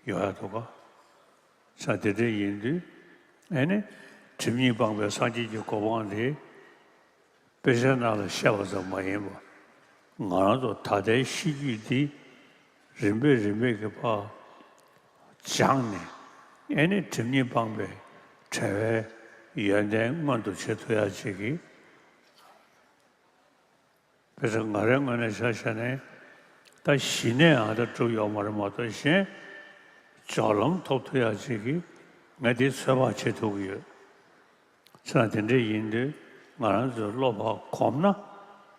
ཡོང་ཡག་འདུག་ག་ས་དེ་འདྲ་ཡིན་དུས། ཨ་ནི་སྒྲིབ་གཉིས་སྤངས་པའི་སངས་རྒྱས་ཀྱི་གོ་འཕང་དེ། དཔེ་ཆའི་ནང་ལ་བཤད་པ་ཙམ་མ་ཡིན་པར། ང་རང་ཚོ་ད་ལྟའི་ཤེས་རྒྱུད་འདི་རིམ་པས་རིམ་པས་ཀྱི་ཕར་སྦྱངས་ནས། ཨེ་ནི་སྒྲིབ་གཉིས་སྤངས་པའི་བྲལ་བའི་ཡོན་ཏན་མངོན་དུ་བྱེད་ཐུབ་ཡག་ཅིག་གི། དཔེ་ཆ་ང་རའི་ངོས་ནས་ཆ་བཞག་ནས། ད་གཞི་ནས་ཨ་ད་གྲུབ་ཡོད་མ་རེད་མ་གཏོགས། གཞན་སྦྱོར་ལམ་ཐོབ་ཐུབ་ཡག་ཅིག་གི་ང་དེ་ཚོད་དཔག་བྱེད་ཐུབ་ཀྱི་ཡོད། ཙང་དེ་འདྲ་ཡིན་དུས་ང་རང་ཚོའི་བློ་ཕར་གོམས་ན།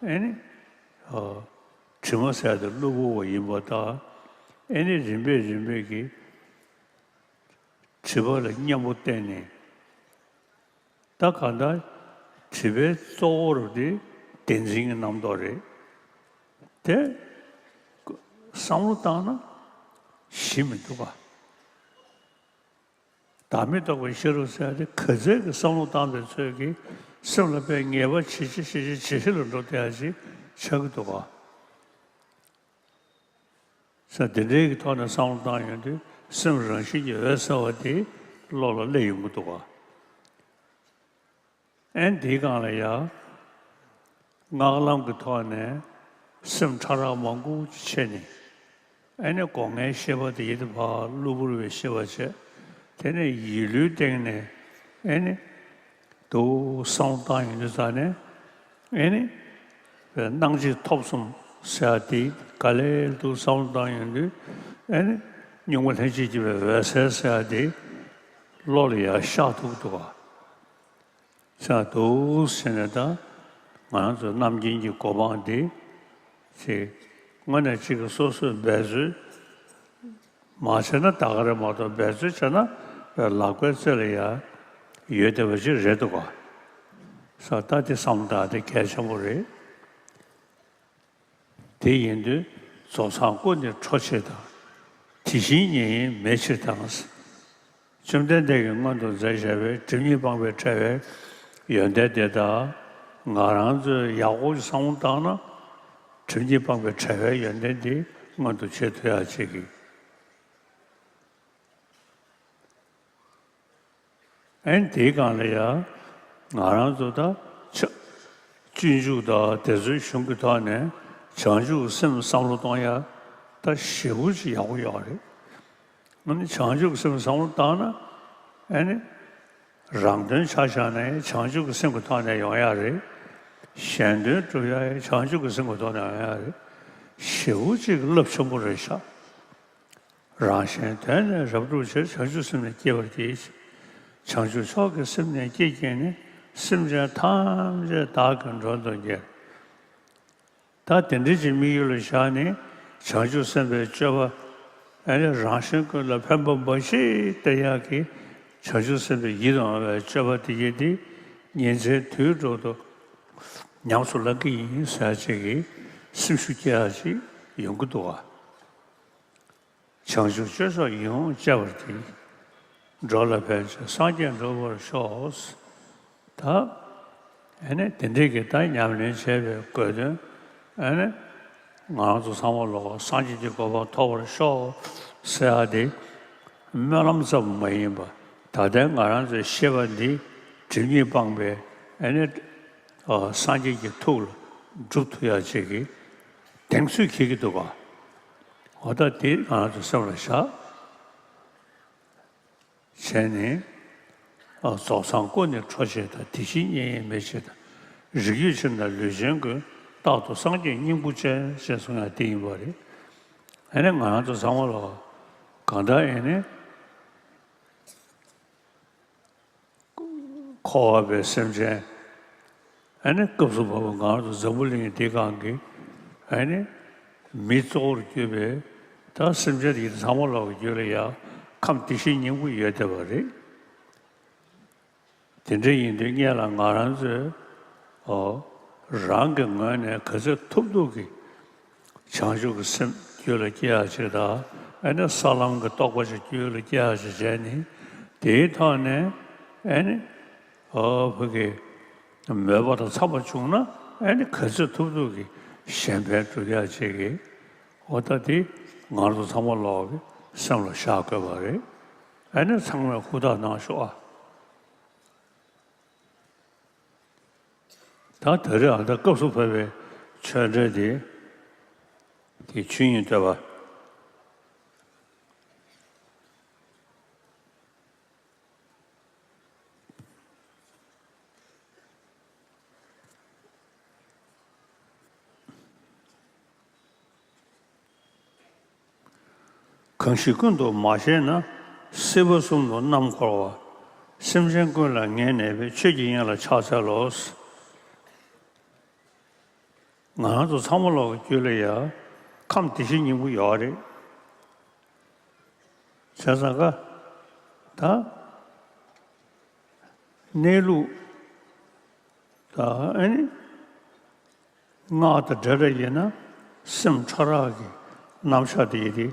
ཨེ་ནི། ཨ། དྲི་མ་ཟེར་དེ་གློ་བུར་བ་ཡིན་པ་དང་། ཨེ་ནི་རིམ་པས་རིམ་པས་ཀྱིས་སྒྲིབ་པ་ལ་གཉེན་པོ་བསྟེན་ནས། ད་གང་ལྟར་སྒྲིབ་པའི་གཙོ་བོ་རུ་དེ་བདེན་འཛིན་གྱི་རྣམ་རྟོག་རེད། དེ་བསམ་བློ་བཏང་ན་གཞི་མི་འདུག་ག་བདག་མེད་རྟོགས་པའི་ཤེས་རབ་ཟེར་ཡ་དེ་ག་ཚད་ཀྱི་བསམ་བློ་བཏང་པའི་ཚོད་ཀྱིས་སེམས་ལ་དཔེ་ངེས་པ་ཇེ་ཆེ་ཇེ་ཆེ་ཇེ་ཆེ་ལ་འགྲོ་བསྡད་ཡ་ཅིག་ཆགས་ཀྱི་འདུག་ག་ས་དེ་འདྲའི་གི་ཐོག་ནས་བསམ་བློ་བཏང་ཡོང་དུས་སེམས་རང་བཞིན་གྱིས་འོད་གསལ་བ་དེ་བློ་ལ་སླེབས་ཡོང་གི་འདུག་ག་ཨེ་འདིའི་སྒང་ལ་ཡ། སྔགས་ལམ་གྱི་ཐོག་ནས་སེམས་ཕྲ་རགས་མང་པོ་ཅིག་ཕྱེ་ནས། ཨེ་ནི་སྒོ་ལྔའི་ཤེས་པ་དེ་ཡིད་དུ་བབ་གློ་བུར་བའི་ཤེས་པ་བྱས། དེ་ནས་ཡིད་བློའི་སྟེང་ནས་ཨེ་ནི་འདུག་བསམ་བློ་བཏང་ཡོང་དུས་ཙང་ནས། ཨེ་ནི་སྣང་མཆེད་ཐོབ་གསུམ་ཟེར་ཡ་དེ་ག་ལེར་འདུག་བསམ་བློ་བཏང་ཡོང་དུས། ཨེ་ནི་གཉུག་མ་ལྷན་ཅིག་སྐྱེས་པའི་འོད་གསལ་ཟེར་ཡ་དེ་བློ་ལ་ཡར་ཤར་ཐུབ་ཀྱི་འདུག་ག་ས་འདུག་ཟེར་ནས། ད་ང་རང་ཚོའི་རྣམ་མཁྱེན་གྱི་གོ་འཕང་འདི་ཅིག་དངོས་གནས་གཅིག་གི་སོ་སོས་འབད་རྩོལ་མ་བྱས་ན་ད་ག་རེ་མ་གཏོགས། འབད་རྩོལ་བྱས་ན་ལག་པའི་རྩེ་ལ་ཡ་ཡོད་བསྡད་པ་ཅིག་རེད་འདུག་ག་ས་ད་དེ་བསམ་བློ་བཏང་དེ་གལ་ཆེན་པོ་རེད། དེ་ཡིན་དུས་རྫོགས་སངས་སྐུ་ནི་འཕྲོག་ཕྱིར་དང་། དེ་བཞིན་ཉིད་ཡིན་མེད་ཕྱིར་དང་། བཅོམ་ལྡན་འདས་ཀྱིས་སྔོན་དུ་མཛད་བཞག་པའི་སྒྲིབ་གཉིས་སྤངས་པའི་བྲལ་བའི་ཡོན་ཏན་དེ་དག་ང་རང་ཚོས་ཡག་པོ་ཞིག་བསམ་བློ་བཏང་ན། སྒྲིབ་གཉིས་སྤངས་པའི་བྲལ་བའི་ཡོན་ཏན་དེ་མངོན་དུ་བྱེད་ཐུབ་ཡག་ཅིག་གི། ཨན་དེའི་སྒང་ལ་ཡང་ང་རང་ཚོ་ད་ཆ་སྤྱོད་འཇུག་དང་དེ་ཚོའི་གཞུང་གི་ཐོག་ནས་བྱང་ཆུབ་སེམས་བསམ་བློ་གཏོང་ཡ་ད་ཞེ་པོ་ཅིག་ཡག་པོ་ཡོད་རེད། ཨ་ནི་བྱང་ཆུབ་སེམས་བསམ་བློ་བཏང་ན་ཨ་ནི་རང་དོན་ཆ་བཞག་ན་ཡང་བྱང་ཆུབ་ཀྱི་སེམས་ཀྱི་ཐོག་ནས་ཡོང་ཡ་རེད། གཞན་དོན་སྒྲུབ་ཡ་ཡང་བྱང་ཆུབ་ཀྱི་སེམས་ཀྱི་ཐོག་ནས་ཡོང་ཡ་རེད། ཞེ་པོ་ཅིག་རླབས་ཆེན་པོ་རེད་ཤག་རང་གཞན་དོན་ནི་རབ་བསྒྲུབ་ཕྱིར། བྱང་ཆུབ་སེམས་ནི་བསྐྱེད་པར་བགྱི། བྱང་ཆུབ་མཆོག་གི་སེམས་ནི་བསྐྱེད་བགྱིས་ནས། སེམས་ཅན་ཐམས་ཅད་བདག་གིས་མགྲོན་དུ་གཉེར། ད་དེ་འདྲ་ཅིག་དམིགས་ཡུལ་ལ་བཞག་ནས་བྱང་ཆུབ་སེམས་དཔའི་སྤྱོད་པ་ཨ་ནི་རང་གཞན་ཀུན་ལ་ཕན་པ་འབའ་ཞིག་སྟེར་ཡག་གི་བྱང་ཆུབ་སེམས་དཔའི་ཡིད་དུ་འོང་བའི་སྤྱོད་པ་དེ་ཡིན་ཏེ་ཉིན་མཚན་དུས་དྲུག་ཏུ་ཉམས་སུ་བླང་གི་ཡིན་ཟེར་ཡག་ཅིག་གི་སེམས་ཤུགས་སྐྱེ་ཡག་ཅིག་ཡོང་གི་འདུག་ག་བྱང་ཆུབ་སྤྱོད་མཆོག་ཡིད་འོང་སྤྱད་པར་བགྱི། འགྲོ་ལ་ཕན་ཕྱིར་སངས་རྒྱས་འགྲུབ་པར་ཤོག་ད་ཨ་ནི་དེ་འདྲའི་གི་ད་ཉམས་ལེན་བྱས་པའི་དགོས་དོན་ཨ་ནི་ང་རང་ཚོ་ཚང་མ་ལོག་སངས་རྒྱས་ཀྱི་གོ་འཕང་ཐོབ་པར་ཤོག་ཟེར་ཡག་དེ་སྨོན་ལམ་ཙམ་མ་ཡིན་པ་ད་ལྟའི་ང་རང་ཚོའི་ཤེས་པ་འདི་སྒྲིབ་གཉིས་སྤངས་པའི་ཨ་ནི་སངས་རྒྱས་ཀྱི་ཐུགས་ལ་སྒྲུབ་ཐུབ་ཡག་ཅིག་གི་གདེང་ཚོད་འཁེལ་གྱི་འདུག་ག་འོ་ད་དེ་ང་རང་ཚོ་སེམས་ལ་བཞག་བྱས་ནས། རྫོགས་སངས་སྐུ་ནི་འཕྲོག་ཕྱིར་དང་། དེ་བཞིན་ཉིད་ཡིན་མེད་ཕྱིར་དང་། རིགས་རྒྱུད་ཕྱིར་དང་ལུས་ཅན་ཀུན། རྟག་ཏུ་སངས་རྒྱས་སྙིང་པོ་ཅན། ཅེས་གསུང་ཡག་དེ་ཡིན་པ་རེད། ཨ་ནི་ང་རང་ཚོ་ཚང་མ་ལ་གང་ལྟར་ཨ་ནི། འཁོར་བ་པའི་སེམས་ཅན། ཨ་ནི་སྐབས་སུ་བབ་པ་ང་རང་ཚོ་འཛམ་བུ་གླིང་འདིའི་སྒང་གི་ཨ་ནི་མི་གཙོ་བོར་གྱུར་པའི་ད་སེམས་ཅན་དེ་ཚང་མ་ལོག་གི་རྒྱུད་ལ་ཡང་ཁམས་དེ་བཞིན་སྙིང་པོ་ཡོད་བསྡད་པ་རེད། དེ་འདྲ་ཡིན་དུས་སྔོན་ལ་ང་རང་ཚོས་ཨོ་རང་གི་ངོས་ནས་ག་ཚོད་ཐུབ་ཐུབ་ཀྱིས། བྱང་ཆུབ་ཀྱི་སེམས་རྒྱུད་ལ་སྐྱེ་ཡག་ཅིག་དང་། ཨ་ནི་ས་ལམ་གྱི་རྟོགས་པ་ཞིག་རྒྱུད་ལ་སྐྱེ་ཡག་ཅིག་བྱས་ནས་དེའི་ཐོག་ནས་ཨ་ནི་ཨོ་བོད་ཀྱི་མོས་པ་དང་འཚམས་པ་བྱུང་ན་ཨ་ནི་ག་ཚོད་ཐུབ་ཐུབ་ཀྱིས་གཞན་ཕན་སྒྲུབ་ཡག་ཅིག་གི་འོ་ད་དེ་ང་རང་ཚོ་ཚང་མ་ལོག་གི་སེམས་ལ་བཞག་དགོས་པ་རེད། ཨ་ནི་ཚང་མས་ཧུར་ཐག་གནང་ཤོག་ཨ། ད་ད་རེས་ཨ་ད་སྐབས་སུ་བབས་པའི་ཆོས་འབྲེལ་དེ་དེ་ཆོས་དབྱིངས་བསྟོད་པ། གང་ཞིག་ཀུན་ཏུ་མ་ཤེས་ན། སྲིད་པ་གསུམ་དུ་རྣམ་འཁོར་བ། སེམས་ཅན་ཀུན་ལ་ངེས་གནས་པའི། ཆོས་ཀྱི་དབྱིངས་ལ་ཕྱག་འཚལ་ལོ། ང་རང་ཚོ་ཚང་མ་ལོག་གི་རྒྱུད་ལ་ཡང་ཁམས་དེ་བཞིན་སྙིང་པོ་ཡོད་རེད། བྱས་ཙང་ཀ་ད་གནས་ལུགས་ད་ཨ་ནི། སྔགས་དང་འབྲེལ་བ་ཡིན་ན་སེམས་ཕྲ་རགས་ཀྱི་རྣམ་གཞག་དེ་ཡིན་ཏེ།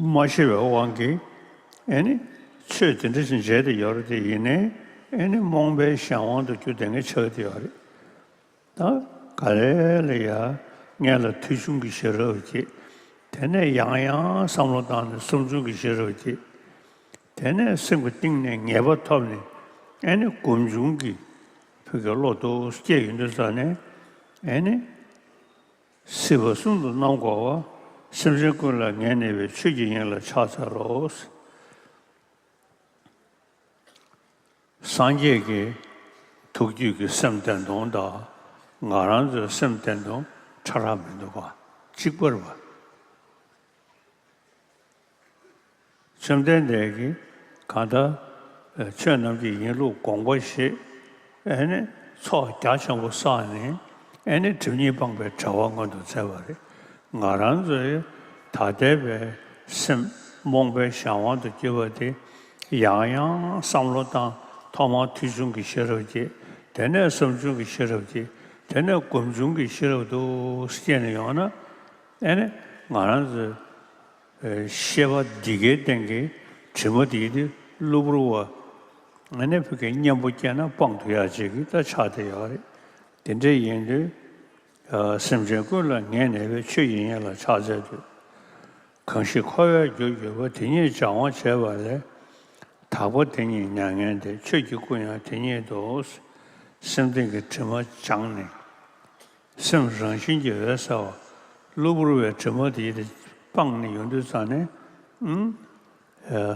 མ་ཤེས་པའི་དབང་གིས་ཨེ་ནི་ཆོས་དེ་འདྲ་ཞིག་མཇལ་ཏེ་ཡོད་རེད་དེ་ཡིན་ནའི་ཨེ་ནི་རྨོངས་པའི་གཞན་དབང་དུ་གྱུར་ཏེ་ངས་ཆགས་ཏེ་ཡོད་རེད། ད་ག་རེ་ལ་ཡ་སྔོན་ལ་ཐོས་བྱུང་གི་ཤེས་རབ་ཀྱིས་དེ་ནས་ཡང་ཡང་བསམ་བློ་བཏང་ནས་བསམ་བྱུང་གི་ཤེས་རབ་ཀྱིས་དེ་ནས་སེམས་ཀྱི་གཏིང་ནས་ངེས་པ་ཐོབ་ནས་ཨེ་ནི་སྒོམ་བྱུང་གི་ཕུགས་ཀྱི་བློ་ཏོག་སྐྱེས་ཡོང་དུས་ཙ་ནས་ཨེ་ནི། སྲིད་པ་གསུམ་དུ་རྣམ་འཁོར་བ། སེམས་ཅན་ཀུན་ལ་ངེས་གནས་པའི། ཆོས་ཀྱི་དབྱིངས་ལ་ཕྱག་འཚལ་ལོ། སངས་རྒྱས་ཀྱི་ཐུགས་རྒྱུད་ཀྱི་སེམས་བདེན་སྟོང་དང་ང་རང་ཚོའི་སེམས་བདེན་སྟོང་ཕྲ་རགས་མི་འདུག་ག་གཅིག་པ་རེད་པ། བཅོམ་ལྡན་འདས་ཀྱིས་གང་ལྟར་ཆོས་རྣམས་ཀྱི་ཡིན་ལུགས་དགོངས་པ་བཞེས། ཨེ་ནི་ཚོགས་རྒྱ་ཆེན་པོ་བསགས་ནས་ཨེ་ནི་སྒྲིབ་གཉིས་སྤངས་པའི་བྲལ་བ་མངོན་དུ་མཛད་པ་རེད། ང་རང་ཚོའི་ད་ལྟའི་བའི་སེམས་རྨོངས་པའི་གཞན་དབང་དུ་གྱུར་པ་དེ་ཡང་ཡང་བསམ་བློ་བཏང་། ཐོག་མར་ཐོས་བྱུང་གི་ཤེས་རབ་སྐྱེས། དེ་ནས་བསམ་བྱུང་གི་ཤེས་རབ་སྐྱེས། དེ་ནས་སྒོམ་བྱུང་གི་ཤེས་རབ་ཏུ་སྐྱེས་ནས་ཡོང་ན། ཨེ་ནི་ང་རང་ཚོའི་ཤེས་པ་འདི་གའི་སྟེང་གི་དྲི་མ་དེ་དེ་གློ་བུར་བ་ཨེ་ནི་ཕ་གིའི་གཉེན་པོ་སྐྱེས་ན་སྤང་ཐུབ་ཡག་ཅིག་གི་ད་ཆགས་བསྡད་ཡོད་རེད། དེ་འདྲ་ཡིན་དུས། སེམས་ཅན་ཀུན་ལ་ངེས་གནས་པའི་ཆོས་ཀྱི་དབྱིངས་ལ་ཕྱག་འཚལ་དུས། གང་ཞིག་འཁོར་བའི་རྒྱུར་གྱུར་པ་དེ་ཉིད་སྦྱང་བར་བྱེད་པ་ལས། དག་པ་དེ་ཉིད་མྱ་ངན་འདས། ཆོས་ཀྱི་སྐུ་ཡང་དེ་ཉིད་དོ། སེམས་གཏིང་གི་དྲི་མ་སྦྱངས་ནས། སེམས་རང་བཞིན་གྱིས་འོད་གསལ་བ། གློ་བུར་བའི་དྲི་མ་དེ་སྤངས་ནས་ཡོང་དུས་ཙ་ནས། ཨུམ།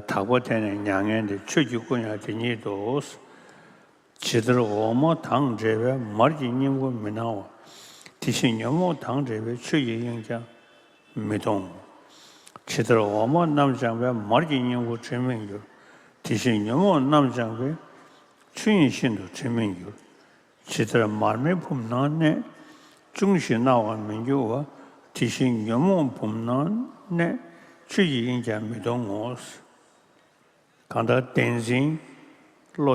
དག་པ་དེ་ནི་མྱ་ངན་འདས། ཆོས་ཀྱི་སྐུ་ཡང་དེ་ཉིད་དོ། ཇི་ལྟར་འོ་མ་དང་འདྲེས་པའི་མར་གྱི་སྙིང་པོ་མི་སྣང་བ། དེ་བཞིན་ཉོན་མོངས་དང་འདྲེས་པའི་ཆོས་ཀྱི་དབྱིངས་ཀྱང་མི་མཐོང་། ཇི་ལྟར་འོ་མ་རྣམ་སྦྱངས་པས་མར་གྱི་སྙིང་པོ་དྲི་མེད་འགྱུར། དེ་བཞིན་ཉོན་མོངས་རྣམ་སྦྱངས་པས་ཆོས་དབྱིངས་ཤིན་ཏུ་དྲི་མེད་འགྱུར། ཇི་ལྟར་མར་མེ་བུམ་ནང་གནས། ཅུང་ཞིག་སྣང་བར་མི་འགྱུར་བ། དེ་བཞིན་ཉོན་མོངས་བུམ་ནང་གནས། ཆོས་ཀྱི་དབྱིངས་ཀྱང་མི་མཐོང་ངོ་། གང་ལྟར་བདེན་འཛིན་བློ་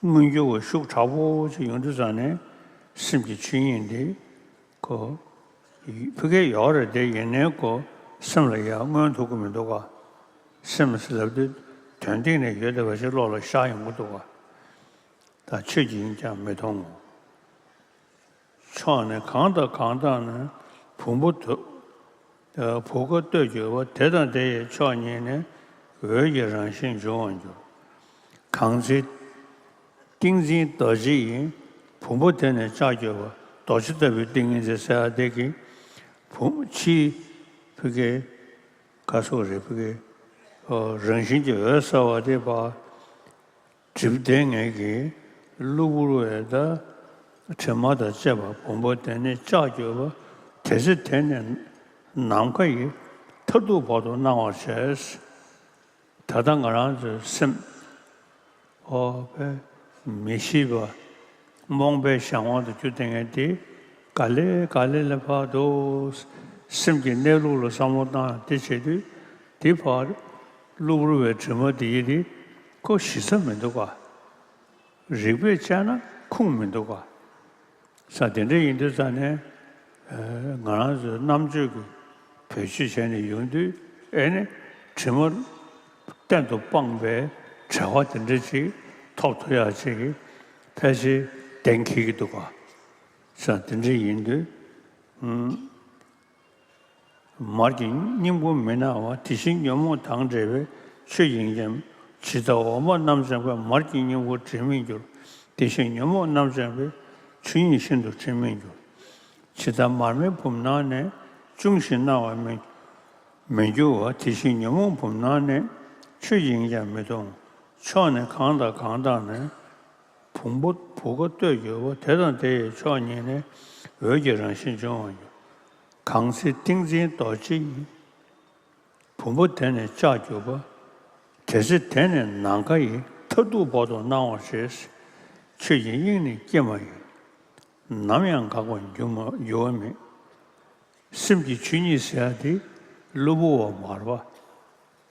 མངོན་གྱུར་བ་ཤུགས་དྲག་པོ་ཅིག་ཡོང་དུས་ཙ་ནས་སེམས་ཀྱི་ཆོས་ཉིད་འདི་ཁོ་ཕ་གིར་ཡོད་རེད་དེ། ཡིན་ནའི་ཁོ་སེམས་ལ་ཡར་མངོན་ཐུབ་ཀྱི་མི་འདུག་ག་སེམས་ལབ་དུས་དོན་སྟེང་ནས་ཡོད་བསྡད་པ་ཞིག་བློ་ལ་ཤར་ཡོང་གི་འདུག་ག་ད་ཆོས་ཀྱི་དབྱིངས་ཀྱང་མི་མཐོང་ངོ་། ཕྱོགས་ནི་གང་དང་གང་དག་ནི། བུམ་པ་དུ། བུ་ག་ཏོས་གྱུར་པ། དེ་དང་དེ་ཡི་ཕྱོགས་ཉིད་ནས། འོད་ཀྱི་རང་བཞིན་འབྱུང་བར་འགྱུར། གང་ཚེ་ཏིང་འཛིན་རྡོ་རྗེ་ཡིས། བུམ་པ་དེ་ནི་ལྕགས་གྱུར་པ། རྡོ་རྗེ་ལྟ་བུའི་ཏིང་ངེ་འཛིན་ཟེར་བ་དེ་གིས། བུམ་ཕྱིའི་ཕ་གིའི་ག་སོགས་རེད། ཕ་གིའི་རང་བཞིན་གྱི་འོད་གསལ་བ་དེ་བ། སྒྲིབ་བདེ་ངེས་ཀྱི་གློ་བུར་བའི་ད་དྲི་མ་དང་བཅས་པ་བུམ་པ་དེ་ནི་ལྕགས་གྱུར་པ། དེ་ཚེ་དེ་ནས་ནམ་མཁའ་ཡི་མཐར་ཐུག་བར་དུ་སྣང་བར་བྱས། ད་ལྟ་ང་རང་ཚོའི་སེམས་འོ་བའི་མི་ཤེས་པ་རྨོངས་པའི་གཞན་དབང་དུ་གྱུར་བསྡད་མཁན་དེ་ག་ལེ་ག་ལེ་ལ་བར་དུ་སེམས་ཀྱི་གནས་ལུགས་ལ་བསམ་བློ་བཏང་དེ་བྱེད་དུས། དེ་བར་གློ་བུར་བའི་དྲི་མ་དེ་ཡི་དེ་ཁོ་ཞི་ས་མི་འདུག་ག་རིག་པས་དཔྱད་ན་ཁུངས་མི་འདུག་ག་ས་དེ་འདྲ་ཡིན་དུས་ཙ་ནས་ང་རང་ཚོའི་རྣམ་དཔྱོད་ཀྱི་བེད་སྤྱོད་བྱས་ནས་ཡོང་དུས། ཨེ་ནི་དྲི་མ་གཏན་དུ་སྤངས་པའི་བྲལ་བ་དེ་འདྲ་ཅིག་ཐོབ་ཐུབ་ཡག་ཅིག་ཕལ་ཆེར་གཏན་འཁེལ་གྱི་འདུག་ག་ས་དེ་འདྲ་ཡིན་དུས། མར་གྱི་སྙིང་པོ་མི་སྣང་བ། དེ་བཞིན་ཉོན་མོངས་དང་འདྲེས་པའི་ཆོས་དབྱིངས་ཀྱང་། ཇི་ལྟར་འོ་མ་རྣམ་སྦྱངས་པས། མར་གྱི་སྙིང་པོ་དྲི་མེད་འགྱུར། དེ་བཞིན་ཉོན་མོངས་རྣམ་སྦྱངས་པས། ཆོས་དབྱིངས་ཤིན་ཏུ་དྲི་མེད་འགྱུར། ཇི་ལྟར་མར་མེ་བུམ་ནང་ནས། ཅུང་ཞིག་སྣང་བར་མི་མི་འགྱུར་བ། དེ་བཞིན་ཉོན་མོངས་བུམ་ནང་གནས། ཆོས་དབྱིངས་ཀྱང་མི་མཐོང་། ཕྱོགས་ནི་གང་དང་གང་དག་ནི། བུམ་པ་བུ་ག་ཏོས་གྱུར་པ། དེ་དང་དེ་ཡི་ཕྱོགས་ཉིད་ནས། འོད་ཀྱི་རང་བཞིན་འབྱུང་བར་འགྱུར། གང་ཚེ་ཏིང་འཛིན་རྡོ་རྗེ་ཡིས། བུམ་པ་དེ་ནི་ལྕགས་གྱུར་པ། དེ་ཚེ་དེ་ནི་ནམ་མཁའ་ཡི། མཐར་ཐུག་བར་དུ་སྣང་བར་བྱེད། ཆོས་ཀྱི་དབྱིངས་ནི་སྐྱེ་མ་ཡིན། ནམ་ཡང་འགག་པར་འགྱུར་མ་འགྱུར་བ་མེད། སེམས་ཀྱི་ཆོས་ཉིད་ཟེར་ཡ་དེ་གློ་བུར་བ་མ་རེད་པ།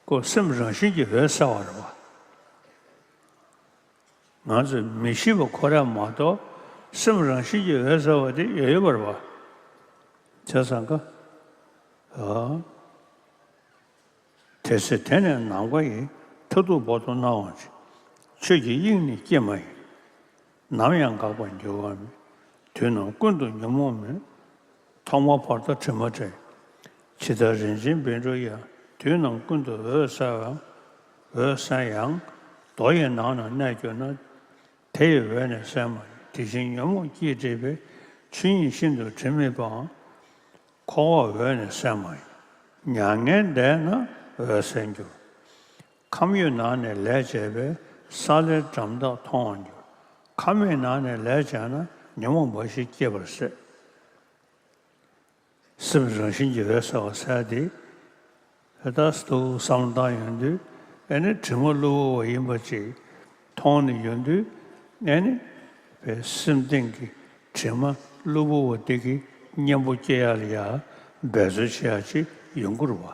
ཁོ་སེམས་རང་བཞིན་གྱིས་འོད་གསལ་བ་རེད་པ། ང་ཚོས་མི་ཤེས་པ་ཁོ་རང་མ་གཏོགས་སེམས་རང་བཞིན་གྱིས་འོད་གསལ་བ་དེ་ཡོད་ཡོད་པ་རེད་པ། བྱས་ཙང་ཀ། ཨ། དེ་ཚེ་དེ་ནི་ནམ་མཁའ་ཡི། མཐར་ཐུག་བར་དུ་སྣང་བར་བྱེད། ཆོས་ཀྱི་དབྱིངས་ནི་སྐྱེ་མ་ཡིན། ནམ་ཡང་འགག་པར་འགྱུར་བ་མེད། དུས་རྣམས་ཀུན་ཏུ་ཉོན་མོངས་མེད། ཐོག་མ་བར་དོ་དྲི་མ་བྲལ། ཇི་ལྟར་རིན་ཆེན་བཻ་ཌཱུརྱ། དུས་རྣམས་ཀུན་ཏུ་འོད་གསལ་བའང་། འོད་གསལ་ཡང་། རྡོ་ཡི་ནང་ན་གནས་གྱུར་ན། དེ་ཡི་འོད་ནི་གསལ་མ་ཡིན། དེ་བཞིན་ཉོན་མོངས་སྐྱེས་བྲིས་པའི། ཆོས་དབྱིངས་ཤིན་ཏུ་དྲི་མེད་པའང་། འཁོར་བ་འོད་ནི་གསལ་མ་ཡིན། མྱ་ངན་འདས་ན་འོད་གསལ་འགྱུར། ཁམས་ཡོད་ནང་ནས་ལས་བྱས་པའི། ས་ལེར་འགྲམ་དག་མཐོང་བར་འགྱུར། ཁམས་མེད་ནང་ནས་ལས་བྱས་ན། ཉོན་མོངས་འབའ་ཞིག་སྐྱེ་བར་ཟད། སེམས་རང་བཞིན་གྱིས་འོད་གསལ་བ་ཟེར་ཡ་དེ། ཧེ་ད་སུ་བསམ་བློ་བཏང་ཡོང་དུས། ཨེ་ནི་དྲི་མ་གློ་བུར་བ་ཡིན་པ་ཅིག་མཐོང་ནས་ཡོང་དུས། ཨེ་ནི་བའི་སེམས་སྟེང་གི་དྲི་མ་གློ་བུར་བ་དེ་གི་གཉེན་པོ་སྐྱེ་ཡ་ལ་ཡ་འབད་རྩོལ་བྱེད་ཡ་ཅིག་ཡོང་གི་རེད་པ།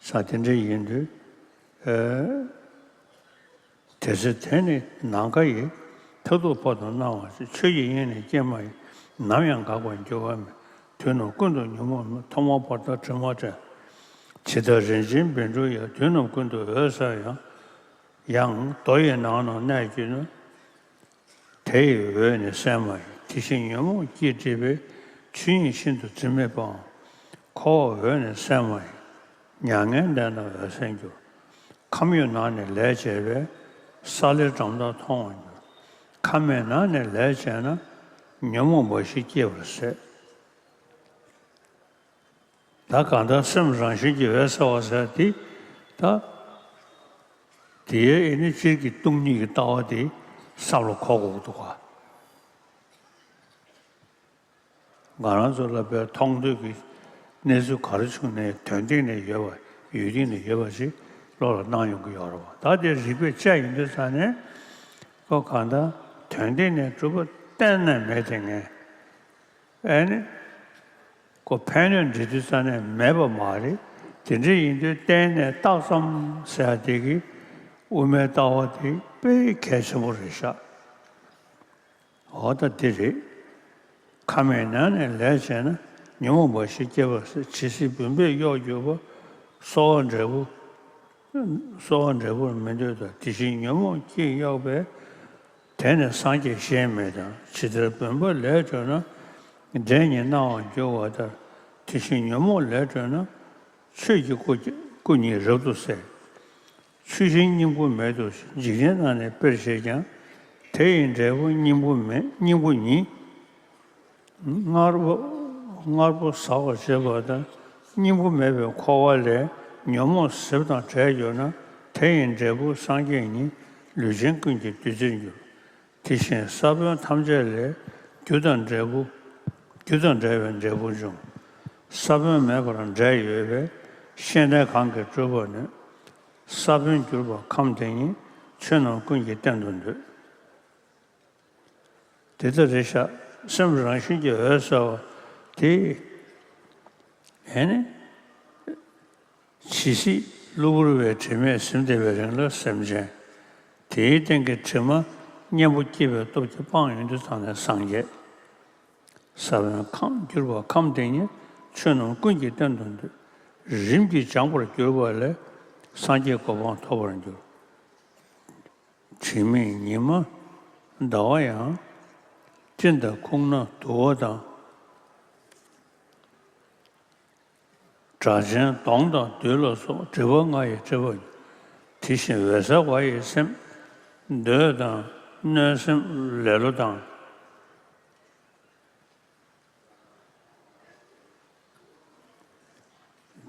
ས་དེ་འདྲ་ཡིན་དུས། ཨེ། དེ་ཚེ་དེ་ནི་ནམ་མཁའ་ཡི། མཐར་ཐུག་བར་དུ་སྣང་བ་ཞིག་ཆོས་ཀྱི་དབྱིངས་ནི་སྐྱེ་མ་ཡིན། ནམ་ཡང་འགག་པར་འགྱུར་བ་མེད། དུས་རྣམས་ཀུན་ཏུ་ཉོན་མོངས་མེད། ཐོག་མ་བར་དོ་དྲི་མ་བྲལ། ཇི་ལྟར་རིན་ཆེན་བཻ་ཌཱུརྱ། དུས་རྣམས་ཀུན་ཏུ་འོད་གསལ་ཡང་། ཡང་། རྡོ་ཡི་ནང་ན་གནས་གྱུར་ན། དེ་ཡི་འོད་ནི་གསལ་མ་ཡིན། དེ་བཞིན་ཉོན་མོངས་སྐྱེས་བྲིས་པའི། ཆོས་དབྱིངས་ཤིན་ཏུ་འཛིན་མེད་པའང་། འཁོར་བ་འོད་ནི་གསལ་མ་ཡིན། མྱ་ངན་འདས་ན་འོད་གསལ་འགྱུར། ཁམས་ཡུལ་ནང་ནས་ལས་བྱས་པའི། ས་ལེར་འགྲམ་ལྟར་མཐོང་བར་འགྱུར། ཁམས་མེད་ནང་ནས་ལས་བྱས་ན། ཉོན་མོངས་འབའ་ཞིག་སྐྱེ་བར་ཟད། ད་གང་ལྟར་སེམས་རང་བཞིན་གྱིས་འོད་གསལ་བ་ཟེར་དེ། ད་དེའི་ཨེ་ནི་སྤྱིར་གྱི་སྟོང་ཉིད་ཀྱི་ལྟ་བ་དེ་བསམ་བློ་འཁོར་དགོས་འདུག་ག་ང་རང་ཚོ་ལ་དཔེ་མཐོང་ཐོས་ཀྱི་གནས་ཚུལ་ག་རེ་བྱུང་ནའི་དོན་སྟེང་ནས་ཡོད་པ། ཡུལ་སྟེང་ནས་ཡོད་པ་ཞིག་བློ་ལ་སྣང་ཡོང་གི་ཡོད་རེད་བ། ད་དེ་རིགས་པས་དཔྱད་ཡོང་དུས་ཙ་ནས། ཁོ་གང་ལྟར་དོན་སྟེང་ནས་གྲུབ་པ་གཏན་ནས་མེད་དེ་ངས། ཨེ་ནི། ཁོ་ཕན་གནོད་འདྲི་དུས་ཙ་ནས་མེད་པ་མ་རེད། དེ་འདྲ་ཡིན་དུས་གཏན་ནས་རྟགས་ཙམ་ཟེར་ཡ་དེ་གི་དབུ་མའི་ལྟ་བ་དེ་དཔེ་གལ་ཆེན་པོ་རེད་ཤག་འོ་ད་འདི་རེད། ཁམས་མེད་ནང་ནས་ལས་བྱས་ན། ཉོན་མོངས་འབའ་ཞིག་སྐྱེ་བར་ཟད། ཇི་སྲིད་བུམ་པས་གཡོགས་གྱུར་པ། གསོ་བ་འབྲས་བུ། གསོ་བ་འབྲས་བུར་མི་འདོད་དོ། དེ་བཞིན་ཉོན་མོངས་སྐྱེས་གཡོགས་པས། དེ་ནི་སངས་རྒྱས་གཞན་མེད་དང་། ཇི་ལྟར་བུམ་པ་ལས་གྲོལ་ན། འབྲས་ཉིད་སྣང་བར་འགྱུར་བ་ལྟར། དེ་བཞིན་ཉོན་མོངས་ལས་གྲོལ་ན། ཆོས་ཀྱི་སྐུ་སྐུ་ཉིད་རབ་ཏུ་གསལ། ཆུ་ཤིང་སྙིང་པོ་མེད་དུ་འཇིག་རྟེན་ན་ནི་དཔེར་བཤད་ཀྱང་། དེ་ཡི་འབྲས་བུ་སྙིང་པོ་མེད་སྙིང་པོ་ཉིད། སྔར་པོ་སྔར་པོ་ཟག་པར་བྱེད་པ་དང་། སྙིང་པོ་མེད་པའི་འཁོར་བ་ལས་ཉོན་མོངས་ཟད་པ་དང་བྲལ་གྱུར་ན། དེ་ཡི་འབྲས་བུ་སངས་རྒྱས་ཉིད། ལུས་ཅན་ཀུན་གྱི་བདུད་རྩིར་འགྱུར། དེ་བཞིན་ས་བོན་ཐམས་ཅད་ལས། རྒྱུ་དང་འབྲས་བུ། རྒྱུ་དང་འབྲེལ་བའི་འབྲས་བུ་འབྱུང་། ས་བོན་མེད་པར་འབྲས་ཡོད་པས། ཤེས་ལྡན་གང་གིས་བསྒྲུབ་པར་ནུས། ས་བོན་གྱུར་པ་ཁམས་དེ་ཉིད། ཆོས་རྣམས་ཀུན་གྱི་རྟེན་དུ་འདོད། དེ་ལྟར་རེ་ཤ་སེམས་རང་བཞིན་གྱིས་འོད་གསལ་བ་དེ། ཨེ་ནི། ཇི་སྲིད་གློ་བུར་བའི་དྲི་མས་ཟིན་བསྡད་པའི་རིང་ལ་སེམས་ཅན། དེའི་སྟེང་གི་དྲི་མ་གཉེན་པོ་སྐྱེད་པའི་སྟོབས་ཀྱིས་སྤངས་ཡོང་དུས་ཙམ་ནས་སངས་རྒྱས། ས་བོན་ཁམས་གྱུར་པ་ཁམས་དེ་ཉིད། ཆོས་རྣམས་ཀུན་གྱི་རྟེན་དུ་འདོད། རིམ་གྱིས་སྦྱངས་པར་གྱུར་པ་ལས། སངས་རྒྱས་གོ་འཕང་ཐོབ་པར་འགྱུར། དྲི་མེད་ཉི་མ་ཟླ་བ་ཡང་། སྤྲིན་དང་ཁུག་རྣ་དུ་བ་དང་། སྒྲ་གཅན་གདོང་དང་རྡུལ་ལ་སོགས། སྒྲིབ་པ་ལྔ་ཡིས་བསྒྲིབས་པ་ཉིད། དེ་བཞིན་འོད་གསལ་བ་ཡི་སེམས། འདོད་དང་གནོད་སེམས་ལེ་ལོ་དང་།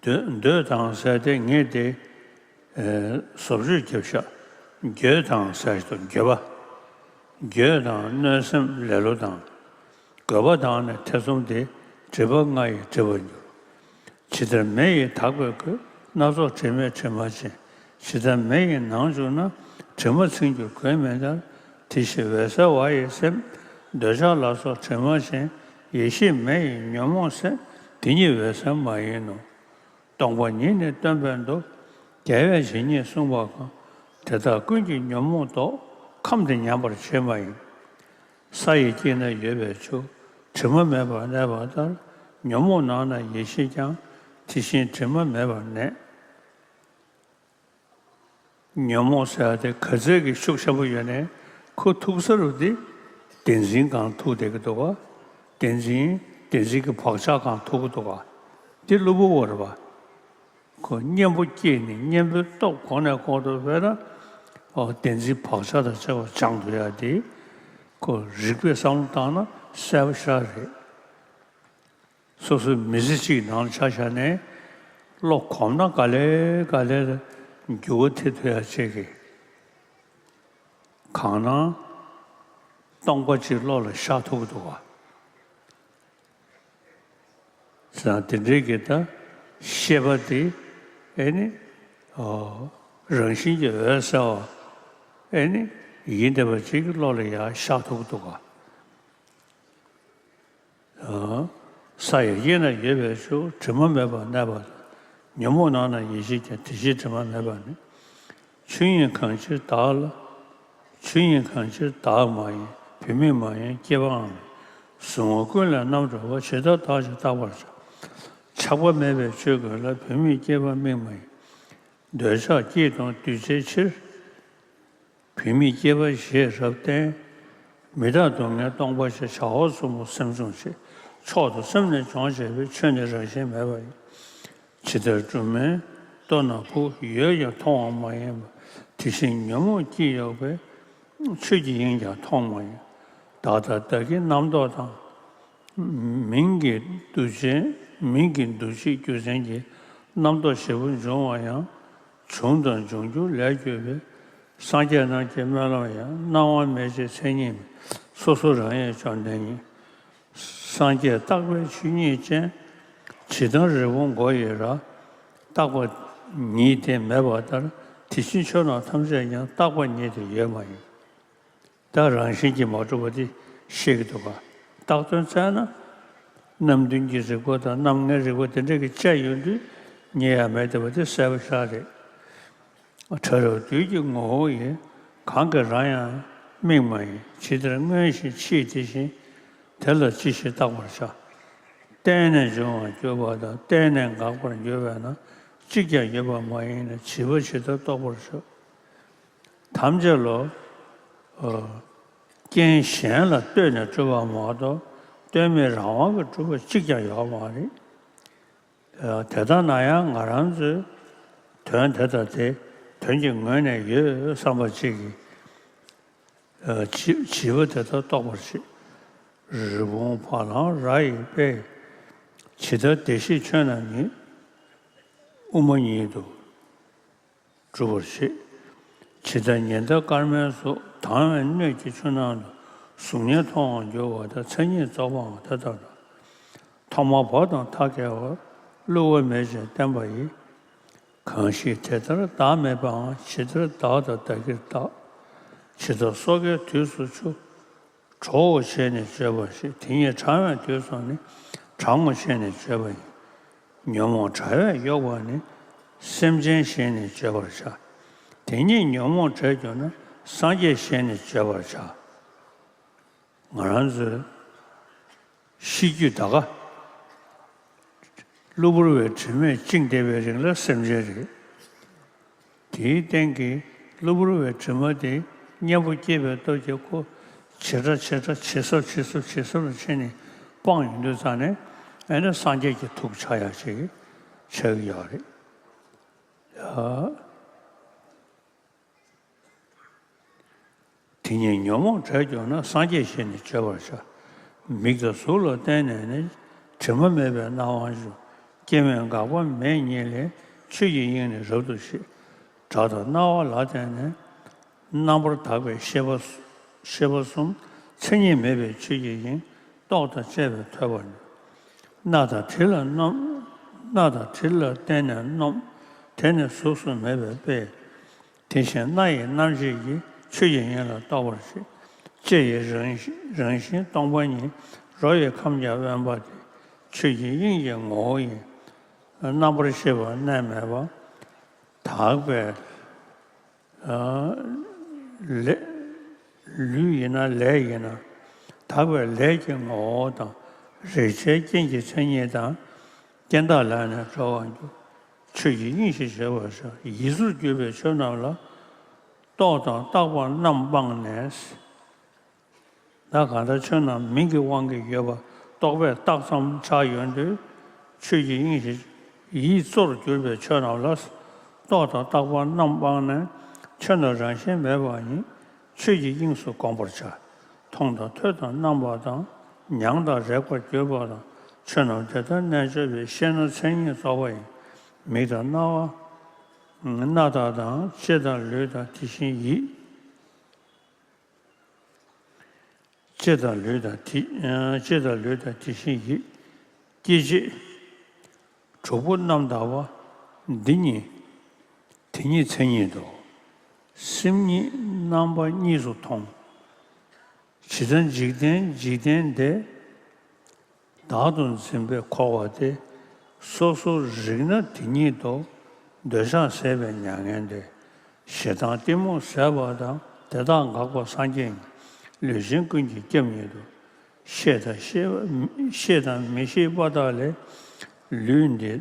འདོད་འདོད་དང་ཟེར་ཏེ་ངས་དེ་བཟོ་བཅོས་བརྒྱབ་ཤག་འགྱོད་དང་ཟེར་ཞིག་ཏུ་འགྱོད་པ། འགྱོད་དང་གནོད་སེམས་ལེ་ལོ་དང་། རྒོད་པ་དང་ནི་ཐེ་ཚོམ་སྟེ། སྒྲིབ་པ་ལྔ་ཡིས་བསྒྲིབས་པར་འགྱུར། ཇི་ལྟར་མེ་ཡིས་དག་པའི་ཁུར། སྣ་ཚོགས་དྲི་མས་དྲི་མ་བྱིན། ཇི་ལྟར་མེ་ཡི་ནང་བཅུག་ན། དྲི་མ་ཚིམ་གྱུར་གོས་མེད་ལྟར། དེ་བཞིན་འོད་གསལ་བ་ཡི་སེམས། འདོད་ཆགས་ལ་སོགས་དྲི་མ་བྱིན། ཡེ་ཤེས་མེ་ཡིས་ཉོན་མོངས་སེལ། དེ་ཉིད་འོད་གསལ་མ་ཡིན་ནོ། སྟོང་པ་ཉིད་ནི་སྟོན་པའི་མདོ། རྒྱལ་བས་ཇི་སྙེད་གསུངས་པ་གང་། དེ་དག་ཀུན་གྱིས་ཉོན་མོངས་ལྡོག །ཁམས་དེ་ཉམས་པར་བྱེད་མ་ཡིན། ས་ཡི་དཀྱིལ་ན་ཡོད་པའི་ཆུ། དྲི་མ་མེད་པར་གནས་པ་ལྟར། ཉོན་མོངས་ནང་ན་ཡེ་ཤེས་ཀྱང་། དེ་བཞིན་དྲི་མ་མེད་པར་གནས། ཉོན་མོངས་ཟེར་བ་དེ་ག་ཚད་ཀྱི་ཤུགས་ཆེན་པོ་ཡོད་ནའི་ཁོ་ཐུག་ས་རུ་དེ་བདེན་འཛིན་སྒང་ཐུག་བསྡད་ཀྱི་འདུག་ག་བདེན་འཛིན་བདེན་འཛིན་གྱི་བག་ཆགས་སྒང་ཐུག་གི་འདུག་ག་དེ་གློ་བུར་བ་རེད་པ། ཁོ་གཉེན་པོ་སྐྱེས་ནས་གཉེན་པོའི་སྟོབས་གོང་ནས་གོང་དུ་འཕེལ་ན། ཨོ་བདེན་འཛིན་བག་ཆགས་དང་བཅས་པ་སྦྱང་ཐུབ་ཡ་དེ། ཁོ་རིག་པས་བསམ་བློ་བཏང་ན་གསལ་པོ་ཤར་རེད། སོ་སོའི་མི་ཚེ་གཅིག་ནང་ལ་ཆ་བཞག་ནས་བློ་གོམས་ན་ག་ལེ་ག་ལེ་ལ་འགྱུར་བ་ཐེབས་ཐུབ་ཡ་བྱེད་ཀྱི། གང་སྣང་སྟོང་པ་གཅིག་བློ་ལ་ཤར་ཐུབ་ཀྱི་འདུག་ག་ཟེར་ན་དེ་འདྲའི་གི་ད་ཤེས་པ་དེ་ཨེ་ནི་ཨོ་རང་བཞིན་གྱིས་འོད་གསལ་བ་ཨེ་ནི་ཡིན་བསྡད་པ་ཅིག་གི་བློ་ལ་ཡར་ཤར་ཐུབ་ཀྱི་འདུག་ག་ཨ། ས་ཡི་དཀྱིལ་ན་ཡོད་པའི་ཆུ། དྲི་མ་མེད་པར་གནས་པ་དང་། ཉོན་མོངས་ནང་ན་ཡེ་ཤེས་ཀྱང་། དེ་བཞིན་དྲི་མ་མེད་པ་ནི། ཆོས་དབྱིངས་གང་ཕྱིར་བདག་ལ། ཆོས་ཉིད་གང་ཕྱིར་བདག་མ་ཡིན། བུད་མེད་མ་ཡིན་སྐྱེས་པའང་མིན། གཟུང་བ་ཀུན་ལས་རྣམ་གྲོལ་བ། ཇི་ལྟར་བདག་ཅེས་བརྟག་པར་བྱ། ཆགས་པ་མེད་པའི་ཆོས་ཀུན་ལ། བུད་མེད་སྐྱེས་པ་མིག་མ་ཡིན། འདོད་ཆགས་སྐྱིད་དང་འདུ་བྱེད་ཕྱིར། བུད་མེད་སྐྱེས་པ་ཞེས་རབ་བསྟན། མི་རྟག་སྡུག་བསྔལ་སྟོང་པ་ཞེས། བྱ་བ་གསུམ་པོ་སེམས་བྱུང་བྱེད། མཆོག་ཏུ་སེམས་ནི་སྦྱོང་བྱེད་པའི། ཆོས་ནི་རང་བཞིན་མེད་པ་ཡིན། ཇི་ལྟར་སྦྲུམ་མའི་ལྟོ་ན་བུ། ཡོད་ཀྱང་མཐོང་བ་མ་ཡིན་པ། དེ་བཞིན་ཉོན་མོངས་སྐྱིད་གཡོགས་པས། ཆོས་ཀྱི་དབྱིངས་ཀྱང་མཐོང་མ་ཡིན། བདག་དང་བདག་གི་རྣམ་རྟོག་དང་། མིང་གི་འདུ་བྱེད། མིང་གི་འདུ་བྱེད་རྒྱུ་མཚན་གྱིས་རྣམ་རྟོག་བཞི་པོ་འབྱུང་བ་ཡང་། བྱུང་དང་འབྱུང་འགྱུར་ལས་གྱུར་པའི། སངས་རྒྱས་རྣམས་ཀྱི་སྨོན་ལམ་ཡང་། སྣང་བ་མེད་ཅིང་མཚན་ཉིད་མིན། སོ་སོ་རང་ཡིན་བཅོམ་ལྡན་ཉིད། སངས་རྒྱས་རྟག་པའི་ཆོས་ཉིད་ཅན། ཇི་ལྟར་རི་བོ་མགོ་ཡི་ར། རྟག་པ་ཉིད་དེ་མེད་པ་ལྟར། དེ་བཞིན་ཆོས་རྣམས་ཐམས་ཅད་ཀྱང་། རྟག་པ་ཉིད་དེ་ཡོད་མ་ཡིན། ད་རང་བཞིན་གྱིས་མ་གྲུབ་པ་དེ་ཤེས་ཀྱི་འདུག་ག། བཏགས་དོན་བཙལ་ན། རྣམ་བདུན་གྱི་རིགས་པ་དང་རྣམ་ལྔའི་རིགས་པ་དེ་འདྲ་གི་བཅས་ཡོང་དུས་རྙེད་ཡ་མེད་བསྡད་པ་དེ་གསལ་པོ་ཤར་རེད། ཕྲ་རབ་དུས་ཀྱི་ངོ་བོ་ཡིན། གང་གི་རང་ཡང་དམིགས་མ་ཡིན། ཇི་ལྟར་སྔོན་བཞིན་ཕྱིས་དེ་བཞིན། དེ་ལ་ཅི་ཞིག་བརྟག་པར་བྱ། བརྟེན་ནས་འབྱུང་བར་འགྱུར་བ་དང་། བརྟེན་ནས་འགག་པར་འགྱུར་བས་ན། གཅིག་ཀྱང་ཡོད་པ་མ་ཡིན་ནས། བྱིས་པ་ཇི་ལྟར་རྟོགས་པར་བྱ། ཐམས་ཅད་ལོ། ཨ། རྐྱེན་གཞན་ལ་ལྟོས་ནས་གྲུབ་པ་མ་གཏོགས། ལྟོས་མེད་རང་དབང་གིས་གྲུབ་པ་གཅིག་ཀྱང་ཡོད་མ་རེད། ཨ། དེ་ལྟ་ན་ཡང་ང་རང་ཚོས་དོན་དེ་དང་དེ་དོན་གྱི་ངོས་ནས་ཡོད་བསམ་པ་གཅིག་གིས། ཨ། བྱི་བྱིས་པ་དེ་ལྟར་རྟོགས་པར་བྱེད། རི་བོང་བ་ལང་རྭ་ཡི་དཔེ། ཇི་ལྟར་བདེ་གཤེགས་ཆོས་རྣམས་ཉིད། དབུ་མ་ཉིད་དུ་གྲུབ་པར་བྱེད། ཇི་ལྟར་ཉི་ཟླ་སྐར་མའི་གཟུགས། དྭངས་པའི་སྣོད་ཀྱི་ཆུ་ནང་དུ། གཟུགས་བརྙན་མཐོང་བར་འགྱུར་བ་དང་། མཚན་ཉིད་རྫོགས་པའང་དེ་ལྟར་ལགས། ཐོག་མ་བར་དང་མཐའ་བརྒལ་བ། བསླུ་བ་མེད་ཅིང་བརྟན་པ་ཡི། གང་ཞིག་དེ་ལྟར་བདག་མེད་པའང་། ཇི་ལྟར་བདག་དང་བདག་གིར་བརྟག། ཇི་ལྟར་སོ་སྐྱེའི་དུས་སུ་ཆུ། གྲོ་བོ་བྱས་ནས་བརྗོད་པར་བྱེད། དེ་ཉིད་ཕྲ་བའི་དུས་སུ་ནི། གྲང་མོ་བྱས་ནས་བརྗོད་པ་ཡིན། ཉོན་མོངས་བྲལ་བས་གཡོགས་པ་ནི། སེམས་ཅན་ཞེས་ནི་བརྗོད་པར་བྱ། དེ་ཉིད་ཉོན་མོངས་བྲལ་གྱུར་ན། སངས་རྒྱས་ཞེས་ནི་བརྗོད་པར་བྱ། ང་རང་ཚོའི་ཤེས་རྒྱུད་ད་ག། གློ་བུར་བའི་དྲི་མས་བཅིངས་བསྡད་པའི་རིང་ལ་སེམས་ཅན་རེད། དེའི་སྟེང་གི་གློ་བུར་བའི་དྲི་མ་དེ་གཉེན་པོ་སྐྱེས་པའི་སྟོབས་ཀྱིས་ཁོ་ཇེ་ཕྲ་ཇེ་ཕྲ་ཇེ་ཟབ་ཇེ་ཟབ་ཇེ་ཟབ་ལ་ཕྱིན་ནས་སྤངས་ཡོང་དུས་ཙང་ནས། ཨ་ནི་སངས་རྒྱས་ཀྱི་ཐུགས་ཆགས་ཡག་ཅིག་ཆགས་ཀྱི་ཡོད་རེད། ཡ། དེ་ཉིད་ཉོན་མོངས་བྲལ་གྱུར་ན། སངས་རྒྱས་ཞེས་ནི་བརྗོད་པར་བྱ། མིག་དང་གཟུགས་ལ་བརྟེན་ནས་ནི། དྲི་མ་མེད་པའི་སྣང་བ་འབྱུང་། སྐྱེ་མེད་འགག་པ་མེད་ཉིད་ལས། ཆོས་ཀྱི་དབྱིངས་ནི་རབ་ཏུ་ཤེས། སྒྲ་དང་རྣ་བ་ལ་བརྟེན་ནས། རྣམ་པར་དག་པའི་ཤེས་པ། ཤེས་པ་གསུམ། མཚན་ཉིད་མེད་པའི་ཆོས་ཀྱི་དབྱིངས། རྟོག་དང་བཅས་པས་ཐོས་པ་ནི། སྣ་དང་དྲི་ལ་རྣམ། སྣ་དང་དྲི་ལ་བརྟེན་ནས་རྣམ། དེ་ནི་གཟུགས་སུ་མེད་པའི་དཔེ། དེ་བཞིན་སྣ་ཡི་རྣམ་ཤེས་ཀྱིས། ཆོས་ཀྱི་དབྱིངས་ལ་རྟོག་པར་བྱེད། ལྕེ་ཡི་རང་རང་བཞིན་སྟོང་པ་ཉིད། རོ་ཡི་ཁམས་ཀྱང་དབེན་པ་སྟེ། ཆོས་ཀྱི་དབྱིངས་ཀྱི་ངོ་བོ་ཡིན། རྣམ་པར་ཤེས་པ་གནས་མེད་པ། དག་པའི། ཨ། ལས། ལུས་ཡིན་ན་ལས་ཡིན་ན། དག་པའི་ལས་ཀྱི་ངོ་བོ་དང་། རེག་བྱའི་རྐྱེན་གྱི་མཚན་ཉིད་དང་། རྐྱེན་དག་ལས་ནི་གྲོལ་བར་འགྱུར། ཆོས་ཀྱི་དབྱིངས་ཤེས་བྱེད་པར་བྱ། ཡིད་གཟུགས་གྱུར་པའི་ཆོས་རྣམས་ལ། རྟོག་དང་བརྟག་པ་རྣམས་སྤངས་ནས། ད་གང་ལྟར་ཆོས་རྣམས་མིང་གི་དབང་གིས་ཡོད་པ་རྟོག་པས་བཏགས་ཙམ་ཆགས་ཡོང་དུས། ཆོས་ཀྱི་དབྱིངས་ཤེས་ཡིད་གཙོར་གྱུར་པའི་ཆོས་རྣམས་ལ། རྟོག་དང་བརྟག་པ་རྣམས་སྤངས་ནས། ཆོས་རྣམས་རང་བཞིན་མེད་པ་ཉིད། ཆོས་ཀྱི་དབྱིངས་སུ་བསྒོམ་པར་བྱ། མཐོང་དང་ཐོས་དང་རྣམ་པ་དང་། མྱང་དང་རེག་པར་གྱུར་པ་དང་། ཆོས་རྣམས་དེ་ལྟར་རྣལ་འབྱོར་པས། ཤེས་ན་མཚན་ཉིད་རྫོགས་པ་ཡིན། མིག་དང་རྣ་བ། སྣ་དག་དང་། ལྕེ་དང་ལུས་དང་། དེ་བཞིན་ཡིད། ལྕེ་དང་ལུས་དང་དེ། ལྕེ་དང་ལུས་དང་དེ་བཞིན་ཡིད། སྐྱེ་མཆེད་དྲུག་པོ་རྣམ་དག་པ། འདི་ཉིད། དེ་ཉིད་མཚན་ཉིད་དོ། སེམས་ཉིད་རྣམ་པ་གཉིས་སུ་མཐོང་། ཇི་ལྟར་འཇིག་རྟེན་འཇིག་རྟེན་འདས། བདག་ཏུ་འཛིན་པས་འཁོར་བ་སྟེ། སོ་སོར་རིག་ན་དེ་ཉིད་དོ། འདོད་ཆགས་ཟད་པའི་མྱ་ངན་འདས། ཞེ་སྡང་གཏི་མུག་ཟད་པ་དང་ དེ་དག་འགགས་པ་སངས་རྒྱས་ཉིད། ལུས་ཅན་ཀུན་གྱི་སྐྱབས་ཉིད་དོ། ཤེས་དང་ཤེས་པ་ཤེས་དང་མི་ཤེས་པ་དག་ལས། ལུས་འདི་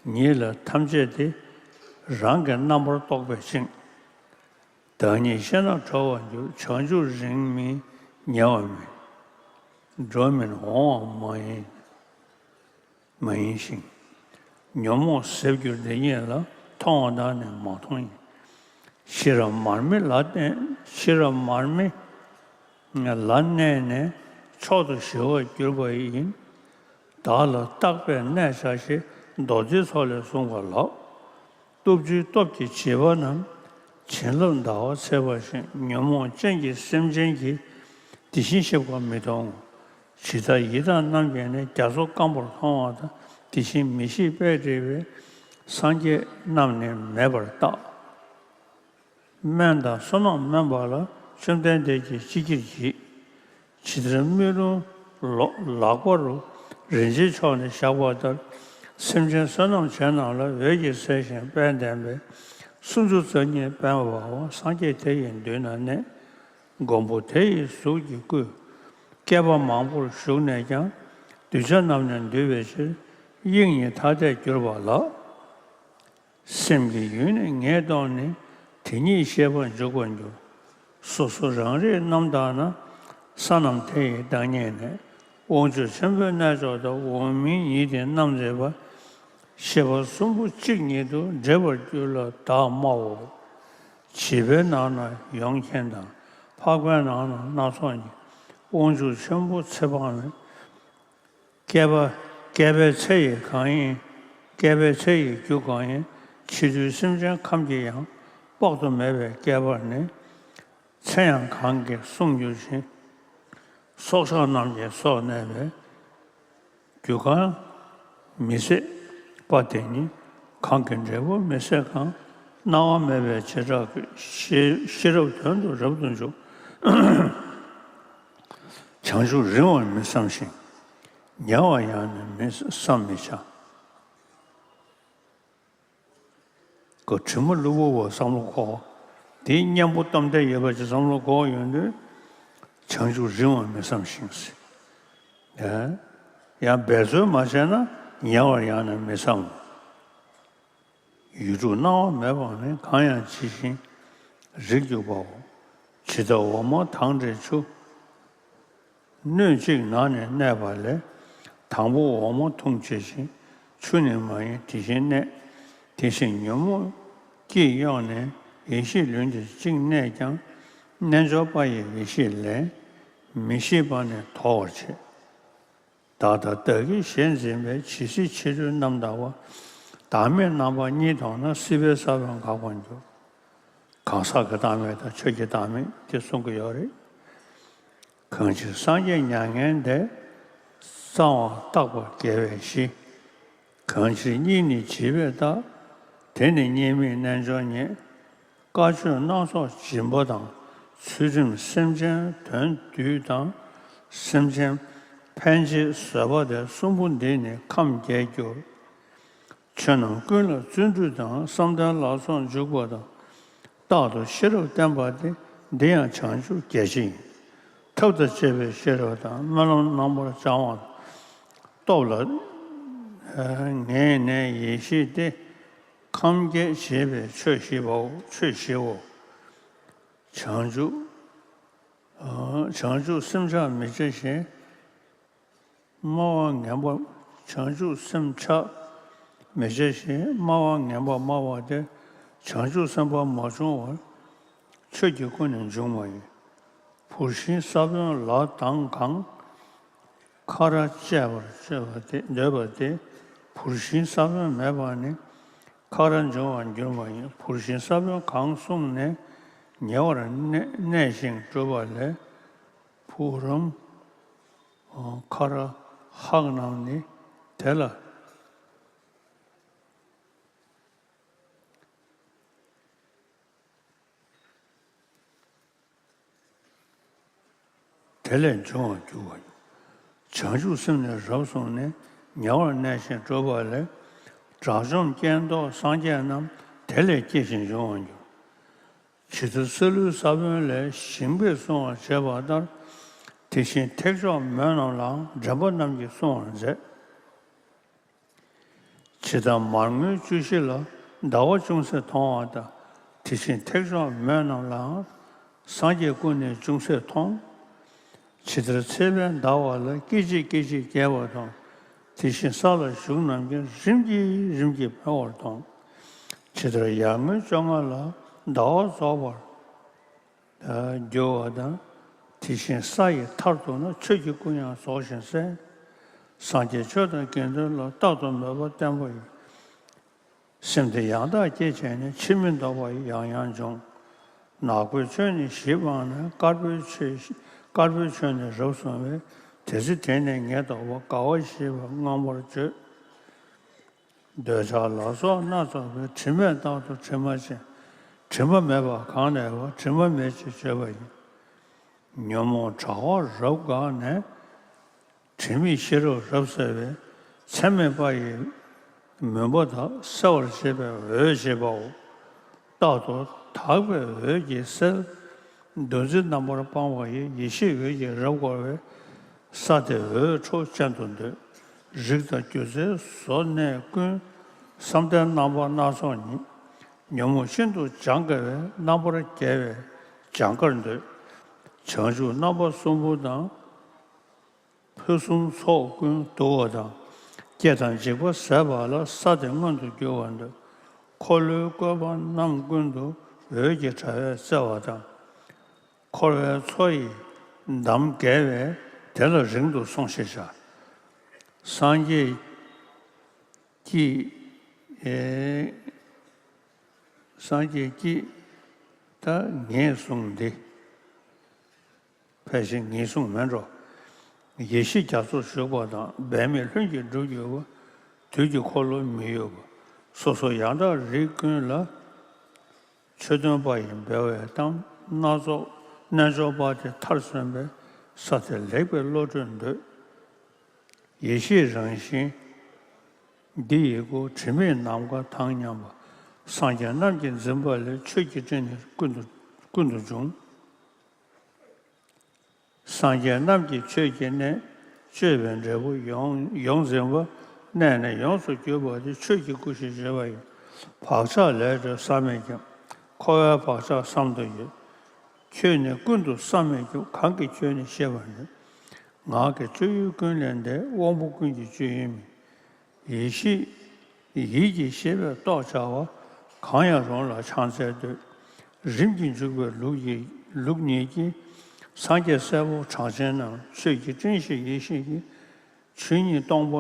ཉིད་ལ་ཐམས་ཅད་དེ། རང་གི་རྣམ་པར་རྟོག་པས་བཅིངས། བདག་ཉིད་ཤེས་ན་གྲོལ་བར་འགྱུར། བྱང་ཆུབ་རིང་མིན་ཉེ་བ་མིན། འགྲོ་མིན་འོང་བ་མ་ཡིན། མ་ཡིན་ཞིང་། ཉོན་མོངས་ཟད་འགྱུར་འདི་ཉིད་ལ། མཐོང་བ་དང་ནི་མ་མཐོང་ཡིན། ཤེས་རབ་མར་མེ་ལ་བརྟེན་ཤེས་རབ་མར་མེ་ལ་གནས་ནས་མཆོག་ཏུ་ཞི་བར་གྱུར་པ་ཡིན། བདག་ལ་བརྟགས་པས་གནས་བྱ་ཞེས། མདོ་སྡེའི་ཚོགས་ལས་གསུངས་པ་ལགས། སྟོབས་བཅུའི་སྟོབས་ཀྱིས་བྱིས་པ་རྣམས། བྱིན་རླབས་ཟླ་བ་འཚེར་བ་བཞིན། ཉོན་མོངས་ཅན་གྱི་སེམས་ཅན་གྱིས། དེ་བཞིན་གཤེགས་པ་མི་མཐོང་ངོ་། ཇི་ལྟར་ཡི་དྭགས་རྣམས་ཀྱིས་ནི། རྒྱ་མཚོ་སྐམ་པོར་མཐོང་བ་དང་། དེ་བཞིན་མི་ཤེས་པས་བསྒྲིབས་པའི། སངས་རྒྱས་རྣམས་ནི་མེད་པར་བརྟག། སྨན་དང་བསོད་ནམས་དམན་པ་ལ། བཅོམ་ལྡན་འདས་ཀྱིས་ཅི་བགྱིར་བགྱིད། ཇི་ལྟར་སྨིན་ལུང་ལོ་ལག་པ་རུ། རིན་ཆེན་མཆོག་ནི་བཞག་པ་ལྟར། སེམས་ཅན་བསོད་ནམས་ཅན་རྣམས་ལ། འོད་ཀྱིས་གསལ་ཞིང་དཔལ་ལྡན་པས། སུམ་ཅུ་རྩ་གཉིས་པད་མ་འབར་བ། སངས་རྒྱས་དེ་ཡི་མདུན་ན་གནས། མགོན་པོ་དེ་ཡི་གཟུགས་ཀྱི་སྐུ། བསྐལ་པ་མང་པོར་བཞུགས་ནས་ཀྱང་། གདུལ་བྱ་རྣམས་ནི་འདུལ་བའི་ཕྱིར། དབྱིངས་ཉིད་ཐ་དད་གྱུར་པ་ལགས། སེམས་ཀྱི་ཡུལ་ནི་ངེས་རྟོགས་ནས། དེ་ཉིད་ཤེས་པར་འཇུག་པར་འགྱུར། སོ་སོ་རང་རིག་རྣམ་དག་ན། ས་རྣམས་དེ་ཡི་བདག་ཉིད་ནས། དབང་ཕྱུག་ཆེན་པོའི་རྣལ་འབྱོར་དང་། འོག་མིན་ཉིད་དེ་རྣམ་མཛེས་པ། ཤེས་པ་གསུམ་པོ་གཅིག་ཉིད་དུ། འདྲེས་པར་གྱུར་ལ་བདག་སྨྲའོ། བྱིས་པའི་ནང་ན་ཡོངས་མཁྱེན་དང་། འཕགས་པའི་ནང་ན་སྣ་ཚོགས་ཉིད། དབང་ཕྱུག་ཆེན་པོ་ཚེ་དཔག་མེད། བསྐལ་པ་བསྐལ་པའི་ཚེ་ཡི་གང་ཡིན། བསྐལ་པའི་ཚེ་ཡི་རྒྱུ་གང་ཡིན། ཕྱི་དུས་སེམས་ཅན་ཁམས་ཀྱི་ཡང་། དཔག་ཏུ་མེད་པའི་བསྐལ་པར་ནི། ཚེ་ཡང་གང་གིས་གསུངས་གྱུར་ཅིང་། སྲོག་ཆགས་རྣམས་ཀྱི་སྲོག་གནས་པའི། རྒྱུ་གང་མི་ཟད་པ་དེ་ཉིད། གང་གིས་འབྲས་བུ་མི་ཟད་གང་། སྣང་བ་མེད་པའི་བྱེ་བྲག་གིས། ཤེས་ཤེས་རབ་དོན་དུ་རབ་ཏུ་འཇུག། བྱང་ཆུབ་རིང་བར་མི་བསམ་ཞིང་། ཉེ་བར་ཡང་ནི་མི་བསམ་མི་བྱ། ཁོ་དྲི་མ་གློ་བུར་བ་བསམ་བློ་འཁོར། དེའི་གཉེན་པོ་སྟོབས་ལྡན་ཡོད་པ་ཅིག་བསམ་བློ་འཁོར་ཡོང་དུས། བྱང་ཆུབ་རིང་བར་མི་བསམ་ཞིང་། ཡང་ཡང་འབད་རྩོལ་མ་བྱས་ན། ཉེ་བར་ཡང་ནི་མི་བསམ། ཡུལ་དྲུག་སྣང་བ་མེད་པར་ནི། གང་ཡང་ཇི་བཞིན་རིག་གྱུར་པའོ། ཇི་ལྟར་འོ་མ་དང་འདྲའི་ཆུ། སྣོད་གཅིག་ནང་ནས་གནས་པ་ལས། དང་པོ་འོ་མ་འཐུང་བྱེད་བཞིན། ཆུ་ནི་མ་ཡིན་དེ་བཞིན་གནས། དེ་བཞིན་ཉོན་མོངས་ཀྱིས་གཡོགས་ནས། ཡེ་ཤེས་ལུས་འདིར་བཅིངས་གནས་ཀྱང་། རྣལ་འབྱོར་པ་ཡི་ཡེ་ཤེས་ལས། མི་ཤེས་པ་ནི་དོར་བར་བྱེད། བདག་དང་བདག་གི་ཞེན་འཛིན་པའི། ཇི་སྲིད་ཕྱི་རོལ་རྣམ་དག་པ། བདག་མེད་རྣམ་པ་གཉིས་མཐོང་ན། སྲིད་པའི་ས་བོན་འགག་པར་འགྱུར། གང་ཟག་གི་བདག་མེད་དང་ཆོས་ཀྱི་བདག་མེད་དེ་གསུང་གི་ཡོད་རེད། གང་ཕྱིར་སངས་རྒྱས་མྱ་ངན་འདས། གསང་བ་བརྟག་པ་དགེ་བའི་གཞི། གང་ཕྱིར་གཉིས་ནི་བྱིས་པས་བརྟག། དེ་ནི་གཉིས་མེད་རྣལ་འབྱོར་ཉིད། དཀའ་སྤྱོད་སྣ་ཚོགས་སྦྱིན་པ་དང་། ཚུལ་ཁྲིམས་སེམས་ཅན་དོན་བསྡུས་དང་། སེམས་ཅན་ཕན་བྱེད་བཟོད་པ་སྟེ། གསུམ་པོ་འདིས་ནི་ཁམས་རྒྱས་འགྱུར། ཆོས་རྣམས་ཀུན་ལ་བརྩོན་འགྲུས་དང་། བསམ་གཏན་ལ་སོགས་འཇུག་པ་དང་། རྟག་ཏུ་ཤེས་རབ་བརྟན་པ་སྟེ། འདི་ཡང་བྱང་ཆུབ་རྒྱལ་ཆེན་ཡིན། ཐབས་དང་བཅས་པའི་ཤེས་རབ་དང་། སྨོན་ལམ་རྣམ་པར་བྱང་བ་དང་། སྟོབས་ལ་ངེས་གནས་ཡེ་ཤེས་ཏེ། ཁམས་རྒྱས་བྱེད་པའི་ཆོས་བཞི་པའོ། ཆོས་བཞིའོ། བྱང་ཆུབ། བྱང་ཆུབ་སེམས་ཆགས་མི་བྱ་ཞིང་། སྨྲ་བ་ངན་པ། བྱང་ཆུབ་སེམས་ཆགས་མི་བྱ་ཞིང་། སྨྲ་བ་ངན་པ་སྨྲ་བ་སྟེ། བྱང་ཆུབ་སེམས་དཔའ་མ་བྱུང་བར། ཆོས་ཀྱི་སྐུ་ནི་འབྱུང་བ་ཡིན། བུར་ཤིང་ས་བོན་ལ་དྭངས་གང་། ཁ་ར་བཅད་པར་སྤྱོད་པ་སྟེ། འདོད་པ་སྟེ། བུར་ཤིང་ས་བོན་མེད་པ་ནི། ཁ་ར་འབྱུང་བར་འགྱུར་བ་ཡིན། བུར་ཤིང་ས་བོན་གང་གསུངས་ནས། ཉེ་བར་གནས་གནས་ཤིང་གྲུབ་པ་ལས། བུ་རམ་ཁ་ར་ཧག་རྣམས་ནི་དེ་ལ། དེ་ལས་འབྱུང་བར་འགྱུར་བ་ཡིན། བྱང་ཆུབ་སེམས་ནི་རབ་བཟུང་ནས། ཉེ་བར་གནས་ཤིང་གྲུབ་པ་ལས། དགྲ་བཅོམ་སྐྱེ་མདོག་སངས་རྒྱས་རྣམས། དེ་ལས་སྐྱེ་ཞིང་འབྱུང་བར་འགྱུར། ཇི་ལྟར་སྲེག་བླུགས་ས་བོན་ལས། ཞིང་པས་བསྲུང་བར་བྱེད་པ་ལྟར། དེ་བཞིན་ཐེག་མཆོག་མོས་རྣམས་ལའང་། འདྲེན་པ་རྣམས་ཀྱིས་བསྲུང་བར་མཛད། ཇི་ལྟར་མར་ངོའི་བཅུད་བཞི་ལ། ཟླ་བ་ཅུང་ཟད་མཐོང་བ་ལྟར། དེ་བཞིན་ཐེག་མཆོག་མོས་རྣམས་ལའང་། སངས་རྒྱས་སྐུ་ནི་ཅུང་ཟད་མཐོང་། ཇི་ལྟར་ཚེས་པའི་ཟླ་བ་ལ། སྐད་ཅིག་སྐད་ཅིག་རྒྱས་པ་དང་། དེ་བཞིན་ས་ལ་བཞུགས་རྣམས་ཀྱང་། རིམ་གྱིས་རིམ་གྱིས་འཕེལ་བར་མཐོང་། ཇི་ལྟར་ཡར་ངོའི་བཅོ་ལྔ་ལ། ཟླ་བ་རྫོགས་པར་འགྱུར་བ་དང་། དེ་བཞིན་ས་ཡི་མཐར་ཐུག་ན། ཆོས་ཀྱི་སྐུ་ཡང་རྫོགས་ཤིང་གསལ། སངས་རྒྱས་ཆོས་དང་དགེ་འདུན་ལ། རྟག་ཏུ་མོས་པ་བརྟན་པོ་ཡིས། སེམས་དེ་ཡང་དག་བསྐྱེད་བྱས་ནས། ཕྱིར་མི་ལྡོག་པ་ཡང་ཡང་འབྱུང་། ནག་པོའི་ཆོས་ནི་ཞི་སྤངས་ནས། དཀར་པོའི་ཆོས་དཀར་པོའི་ཆོས་ནི་རབ་བཟུང་བས། དེ་ཚེ་དེ་ནས་ངེས་རྟོགས་པ། དགའ་བ་ཞེས་པ་མངོན་པར་བརྗོད། འདོད་ཆགས་ལ་སོགས་སྣ་ཚོགས་པའི། དྲི་མས་རྟག་ཏུ་དྲི་མ་བྱས། དྲི་མ་མེད་པ་གང་ལས་པ། དྲི་མ་མེད་ཅེས་བརྗོད་པ་ཡིན། ཉོན་མོངས་དྲ་བ་རབ་འགགས་ནས། དྲི་མེད་ཤེས་རབ་རབ་གསལ་བས། ཚད་མེད་པ་ཡི་མུན་པ་དག། སེལ་བར་བྱེད་པའི་འོད་ཅེས་པའོ། རྟག་ཏུ་དག་པའི་འོད་ཀྱིས་གསལ། འདུ་འཛི་རྣམ་པར་སྤངས་པ་ཡི། ཡེ་ཤེས་འོད་ཀྱིས་རབ་བསྐོར་བས། ས་དེ་འོད་འཕྲོ་ཅན་དུ་འདོད། རིགས་དང་རྒྱུ་རྩལ་བཟོ་གནས་ཀུན། བསམ་གཏན་རྣམ་པ་སྣ་ཚོགས་ཉིད། ཉོན་མོངས་ཤིན་ཏུ་སྦྱངས་དཀའ་བས། རྣམ་པར་རྒྱལ་བས་སྦྱངས་དཀར་འདོད། བྱང་ཆུབ་རྣམ་པ་གསུམ་པོ་དང་། ཕུན་སུམ་ཚོགས་ཀུན་འདུ་བ་དང་། སྐྱེ་དང་འཇིག་པ་ཟད་པ་ལ། ས་དེ་མངོན་དུ་གྱུར་པར་འདོད། འཁོར་ལོའི་བཀོད་པ་རྣམས་ཀུན་ཏུ། འོད་ཀྱི་དྲ་བས་གསལ་བ་དང་། འཁོར་བའི་མཚོ་ཡི་འདམ་བརྒལ་བས། དེ་ལ་རིང་དུ་སོང་ཞེས་བྱ། སངས་རྒྱས་ཀྱིས། ཨེ། སངས་རྒྱས་ཀྱིས་ད་ངེས་གསུངས་འདི། ཕལ་ཆེར་ངེས་གསུངས་མིན་འགྲོ། ཡེ་ཤེས་རྒྱ་མཚོར་ཞུགས་པ་དང་། འབད་མེད་ལྷུན་གྱིས་འགྲུབ་འགྱུར་བ། དུས་ཀྱི་འཁོར་ལོ་མི་ཡོད་པ། སོ་སོ་ཡང་དག་རིགས་ཀུན་ལ། ཆོས་སྟོན་པ་ཡི་འབད་བས་གཏམས། སྣ་ཚོགས་རྣལ་འབྱོར་པ་དེ་མཐར་སོན་པས། ས་དེར་ལེགས་པའི་བློ་གྲོས་འདོད། ཡེ་ཤེས་རང་བཞིན་འདི་ཡི་སྐུ། དྲི་མེད་ནམ་མཁའ་དང་མཉམ་པ། སངས་རྒྱས་རྣམས་ཀྱིས་འཛིན་པ་ལས། ཆོས་ཀྱི་སྤྲིན་ནི་ཀུན་ཏུ་ཀུན་ཏུ་འབྱུང་། སངས་རྒྱས་རྣམས་ཀྱི་ཆོས་ཀྱི་གནས། སྤྱོད་པའི་འབྲས་བུ་ཡོངས་ཡོངས་འཛིན་པ། གནས་ནས་ཡོངས་སུ་གྱུར་པ་དེ། ཆོས་ཀྱི་སྐུ་ཞེས་བརྗོད་པ་ཡིན། བག་ཆགས་ལས་གྲོལ་བསམ་མེད་ཁྱབ། འཁོར་བའི་བག་ཆགས་བསམ་དུ་ཡོད། ཁྱོད་ནི་ཀུན་ཏུ་བསམ་མེད་ཁྱབ། གང་གིས་ཁྱོད་ནི་ཤེས་པར་ནུས། ངག་གི་སྤྱོད་ཡུལ་ཀུན་ལས་འདས། དབང་པོ་ཀུན་གྱི་སྤྱོད་ཡུལ་མིན། ཡེ་ཤེས་ཡིད་ཀྱི་ཤེས་པས་རྟོགས་བྱ་བ། གང་ཡང་རུང་ལ་ཕྱག་འཚལ་འདོད། རིམ་གྱིས་འཇུག་པའི་ལུགས་ཀྱི་ལུགས་ཉིད་ཀྱིས། སངས་རྒྱས་སྲས་པོ་གྲགས་ཆེན་རྣམས། ཆོས་ཀྱི་སྤྲིན་ཞེས་ཡེ་ཤེས་ཀྱི། ཆོས་ཉིད་སྟོང་པ་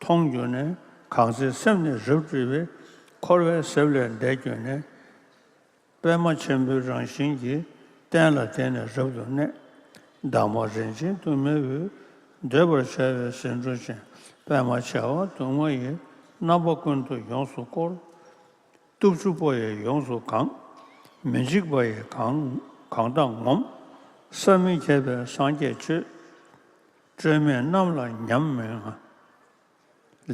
མཐོང་གྱུར་ནས། གང་ཚེ་སེམས་ནི་རབ་སྤྲུལ་པས། འཁོར་བའི་ཟེབ་ལས་འདས་གྱུར་ནས། པདྨ་ཆེན་པོའི་རང་བཞིན་གྱིས། བསྟན་ལ་དེ་ནི་རབ་ཏུ་གནས། འདབ་མ་རིན་ཆེན་དུ་མའི་འོད། འདོད་པར་བྱ་བའི་ཟེའུ་འབྲུ་ཅན། པདྨ་བྱེ་བ་དུ་མ་ཡིས། རྣམ་པ་ཀུན་ཏུ་ཡོངས་སུ་བསྐོར། སྟོབས་བཅུ་པོ་ཡིས་ཡོངས་སུ་གང་། མི་འཇིགས་པ་ཡིས་གང་གང་དག་ངོམས། བསམ་མི་ཁྱབ་པའི་སངས་རྒྱས་མཆོད། སྤྲོས་མེད་རྣམས་ལ་ཉམས་མི་དགའ།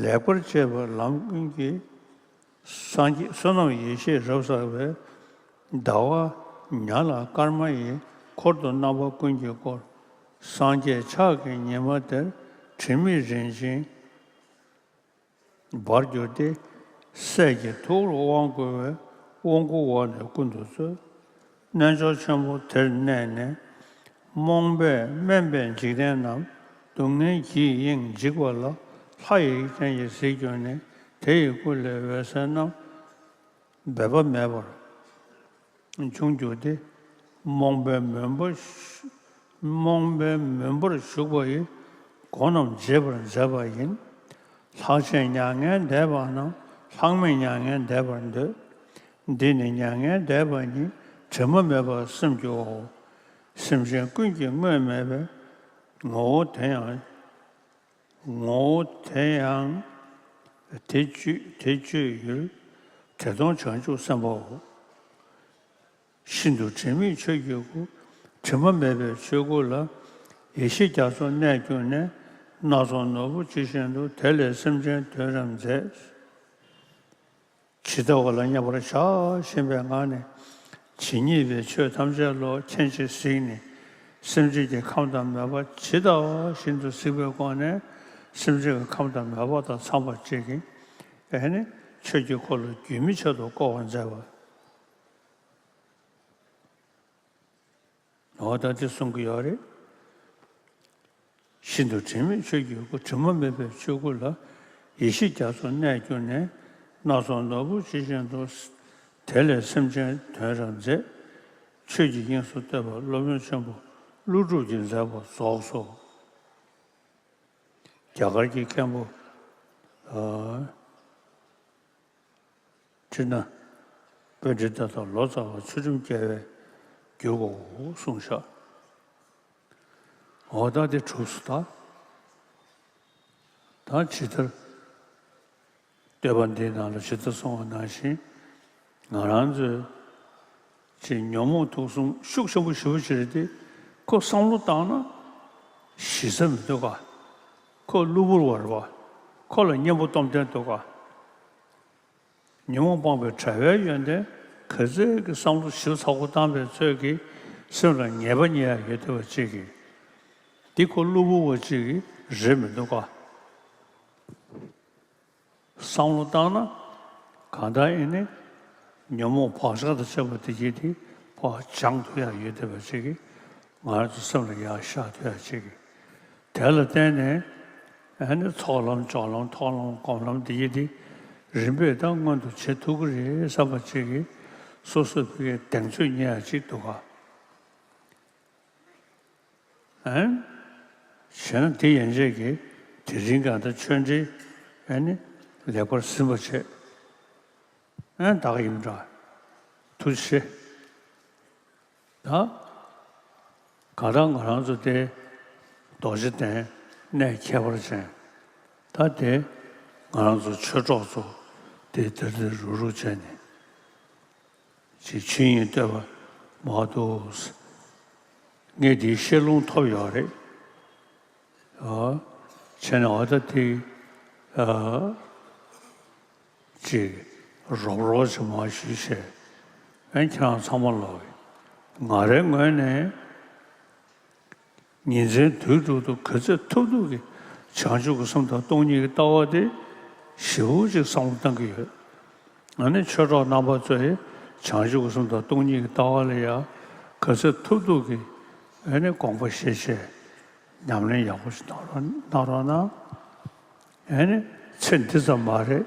ལེགས་པར་སྤྱད་པ་ལམ་ཀུན་གྱི། སངས་རྒྱས་བསོད་ནམས་ཡེ་ཤེས་རབ་བསགས་པས། ཟླ་བ་ཉ་ལ་སྐར་མ་ཡི། འཁོར་དུ་རྣམ་པ་ཀུན་གྱིས་བསྐོར། སངས་རྒྱས་ཕྱག་གི་ཉི་མ་དེར། དྲི་མེད་རིན་ཆེན་འབར་གྱུར་ཏེ། སྲས་ཀྱི་ཐུགས་ལ་དབང་བསྐུར་བས། དབང་བསྐུར་འོག་ནས་ཀུན་ཏུ་སྩོལ། རྣལ་འབྱོར་ཆེན་པོ་དེར་གནས་ནས། རྨོངས་པས་དམན་པའི་འཇིག་རྟེན་རྣམས། སྡུག་བསྔལ་གྱིས་དབྱིངས་འཇིག་པ་ལ། ལྷ་ཡི་རིགས་ཅན་གྱིས་གཟིགས་གྱུར་ནས། དེ་ཡི་སྐུ་ལས་འོད་ཟེར་རྣམས། འབད་པ་མེད་པར་འབྱུང་གྱུར་ཏེ། རྨོངས་པའི་མུན་པ་རྨོངས་པའི་མུན་པར་ཞུགས་པ་ཡི། སྒོ་རྣམས་འབྱེད་པར་མཛད་པ་ཡིན། ལྷག་བཅས་མྱ་ངན་འདས་པ་རྣམས། ལྷག་མེད་མྱ་ངན་འདས་པར་འདོད། འདི་ནི་མྱ་ངན་འདས་པ་ཉིད། དྲི་མ་མེད་པར་སེམས་རྒྱུའོ། སེམས་ཅན་ཀུན་གྱི་དངོས་མེད་པའི། ངོ་བོ་དེ་ཡང་། ངོ་བོ་དེ་ཡང་། དེ་སྤྱོད་དེ་སྤྱོད་ཡུལ། དེ་མཐོང་བྱང་ཆུབ་སེམས་དཔའོ། ཤིན་ཏུ་དྲི་མེད་ཆོས་ཀྱི་སྐུ། དྲི་མ་མེད་པའི་ཆོས་སྐུ་ལ། ཡེ་ཤེས་རྒྱ་མཚོར་གནས་གྱུར་ནས། སྣ་ཚོགས་ནོར་བུ་ཇི་བཞིན་དུ། དེ་ལས་སེམས་ཅན་དོན་རབ་མཛད། ཇི་ལྟ་བ་ལ་མཉམ་པར་བཞག་བཞིན་པའི་ངང་ནས། ཇི་སྙེད་པའི་ཆོས་ཐམས་ཅད་བློ་མཁྱེན་ཅིང་གཟིགས་ནས། སེམས་ཅན་གྱི་ཁམས་དང་མོས་པ་ཇི་ལྟ་བ་བཞིན་དུ་གཟིགས་པའི་སྒོ་ནས། སེམས་ཅན་གྱི་ཁམས་དང་མོས་པ་དང་འཚམས་པ་ཅིག་གིས། ཨེ་ནི་ཆོས་ཀྱི་འཁོར་ལོ་རྒྱུན་མི་ཆད་དུ་བསྐོར་བར་མཛད་པ། འོ་ད་དེ་གསུང་གི་ཡོད་རེད། ཤིན་ཏུ་དྲི་མེད་ཆོས་ཀྱི་སྐུ། དྲི་མ་མེད་པའི་ཆོས་སྐུ་ལ། ཡེ་ཤེས་རྒྱ་མཚོ་གནས་གྱུར་ནས། སྣ་ཚོགས་ནོར་བུ་ཇི་བཞིན་དུ། དེ་ལས་སེམས་ཅན་དོན་རབ་མཛད། ཆོས་ཀྱི་དབྱིངས་སུ་བསྟོད་པ་སློབ་དཔོན་ཆེན་པོ་ཀླུ་སྒྲུབ་ཀྱིས་མཛད་པ་རྫོགས་སོ། རྒྱ་གར་གྱི་མཁན་པོ། ཨ། ཁྲིད་ན། པཎྜི་ཏ་དང་ལོ་ཙཱ་བ་ཚུལ་ཁྲིམས་རྒྱལ་བས་བསྒྱུར་བའོ་གསུངས་ཤག། འོ་ད་དེ་གྲུབ་སོང་ད། ད་ཇི་ལྟར། བསྟོད་པ་འདིའི་ནང་ལ་ཇི་ལྟར་གསུངས་པ་ནང་བཞིན། ང་རང་ཚོའི་ཅིག་ཉོན་མོངས་དུག་གསུམ་ཤུགས་ཆེན་པོ་ཞེ་པོ་ཅིག་རེད་དེ། ཁོ་བསམ་བློ་བཏང་ན་ཞི་ས་མི་འདུག་ག། ཁོ་གློ་བུར་བ་རེད་བ། ཁོ་ལ་གཉེན་པོ་སྟོབས་ལྡན་འདུག་ག། ཉོན་མོངས་སྤངས་པའི་བྲལ་བའི་ཡོན་ཏན་ག་ཚོད་ཀྱི་བསམ་བློ་ཞིབ་ཚགས་པོ་བཏང་པའི་ཚོད་ཀྱིས་སེམས་ལ་ངེས་པ་རྙེད་ཡ་ཡོད་བསྡད་པ་ཅིག་གིས། འདི་ཁོ་གློ་བུར་བ་ཅིག་གིས་རེད་མི་འདུག་ག། བསམ་བློ་བཏང་ན་གང་ལྟར་ཨེ་ནི་ཉོན་མོངས་བག་ཆགས་དང་བཅས་པ་དེ་གྱིས་དེ་ཕར་སྦྱང་ཐུབ་ཡ་ཡོད་བསྡད་པ་ཅིག་གིས། ང་རང་ཚོ་སེམས་ལ་ཡར་ཤར་ཐུབ་ཡ་ཅིག་གིས། དེ་ལ་བརྟེན་ནས་ཨ་ནི་ཚོགས་ལམ་སྦྱོར་ལམ་མཐོང་ལམ་སྒོམ་ལམ་འདི་ཡི་འདི་རིམ་པས་ད་མངོན་དུ་བྱེད་ཐུབ་ཀྱི་རེད་བསམ་པ་ཅིག་གིས། སོ་སོའི་ཕ་གིའི་གདེང་ཚོད་རྙེད་ཡ་ཅིག་འདུག་ག། ཨ། བྱས་ན་དེ་ཡན་ཆད་ཀྱིས་དེ་རིང་གང་ལྟར་ཆོས་འབྲེལ་ཨ་ནི་ལེགས་པར་ཟིན་པ་བྱས། ཨ། ད་ག་ཡིན་འདྲ། ཐུགས་རྗེ་ཆེ། ད་ག་ད་ང་རང་ཚོ་དེ་རྡོ་རྗེ་གདན་གནས་ཁྱད་པར་ཅན། ད་དེ་ང་རང་ཚོ་ཆོས་གྲོགས་ཚོ་དེ་དེར་དེར་རུག་རུག་བྱས་ནས་ཅིག་ཆོས་དབྱིངས་བསྟོད་པ་མ་འདུག། ངས་དེའི་ཤེས་ལུང་ཐོབ་ཡོད་རེད། ཨ། བྱས་ནས་འོ་ད་དེ། ཨ། ཅིག་རོབ་རོབ་ཅིག་མར་ཞུས་བྱས། ཨ། ཁྱེད་རང་ཚང་མ་ལོག་གི། ང་རའི་ངོས་ནས་ཉིན་མཚན་དུས་དྲུག་ཏུ་ག་ཚོད་ཐུབ་ཐུབ་ཀྱིས་བྱང་ཆུབ་ཀྱི་སེམས་དང་སྟོང་ཉིད་ཀྱི་ལྟ་བ་དེ་ཞེ་པོ་ཅིག་བསམ་བློ་བཏང་གི་ཡོད། ཨ་ནི་ཆོས་གྲོགས་རྣམ་པ་ཚོས་བྱང་ཆུབ་ཀྱི་སེམས་དང་སྟོང་ཉིད་ཀྱི་ལྟ་བ་ལ་ཡང་ག་ཚོད་ཐུབ་ཐུབ་ཀྱིས་ཨ་ནི་དགོངས་པ་བཞེས་བྱས། ཉམས་ལེན་ཡག་པོ་ཞིག་གནང་རོགས་གནང་རོགས་གནང་། ཨེ་ནི་ཚེ་འདི་ཙམ་མ་རེད།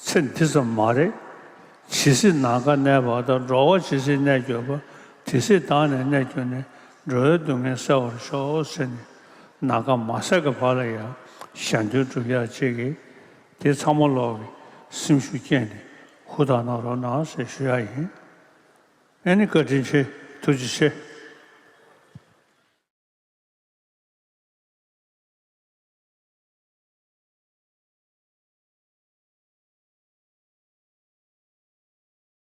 ཚེ་འདི་ཙམ་མ་རེད། ཇི་སྲིད་ནམ་མཁའ་གནས་པ་དང་། འགྲོ་བ་ཇི་སྲིད་གནས་གྱུར་པ། དེ་སྲིད་བདག་ནི་གནས་གྱུར་ནས། འགྲོ་བའི་སྡུག་བསྔལ་སེལ་བར་ཤོག་ཟེར་ནས། ནམ་མཁའ་མ་ཟད་ཀྱི་བར་ལ་ཡང་གཞན་དོན་སྒྲུབ་ཡག་ཅིག་གིས། དེ་ཚང་མ་ལོག་གི་སེམས་ཤུགས་བསྐྱེད་ནས་ཧུར་ཐག་གནང་རོགས་གནང་ཟེར་ཞུ་ཡག་ཡིན། ཨེ་ནི་བཀའ་དྲིན་ཆེ། ཐུགས་རྗེ་ཆེ།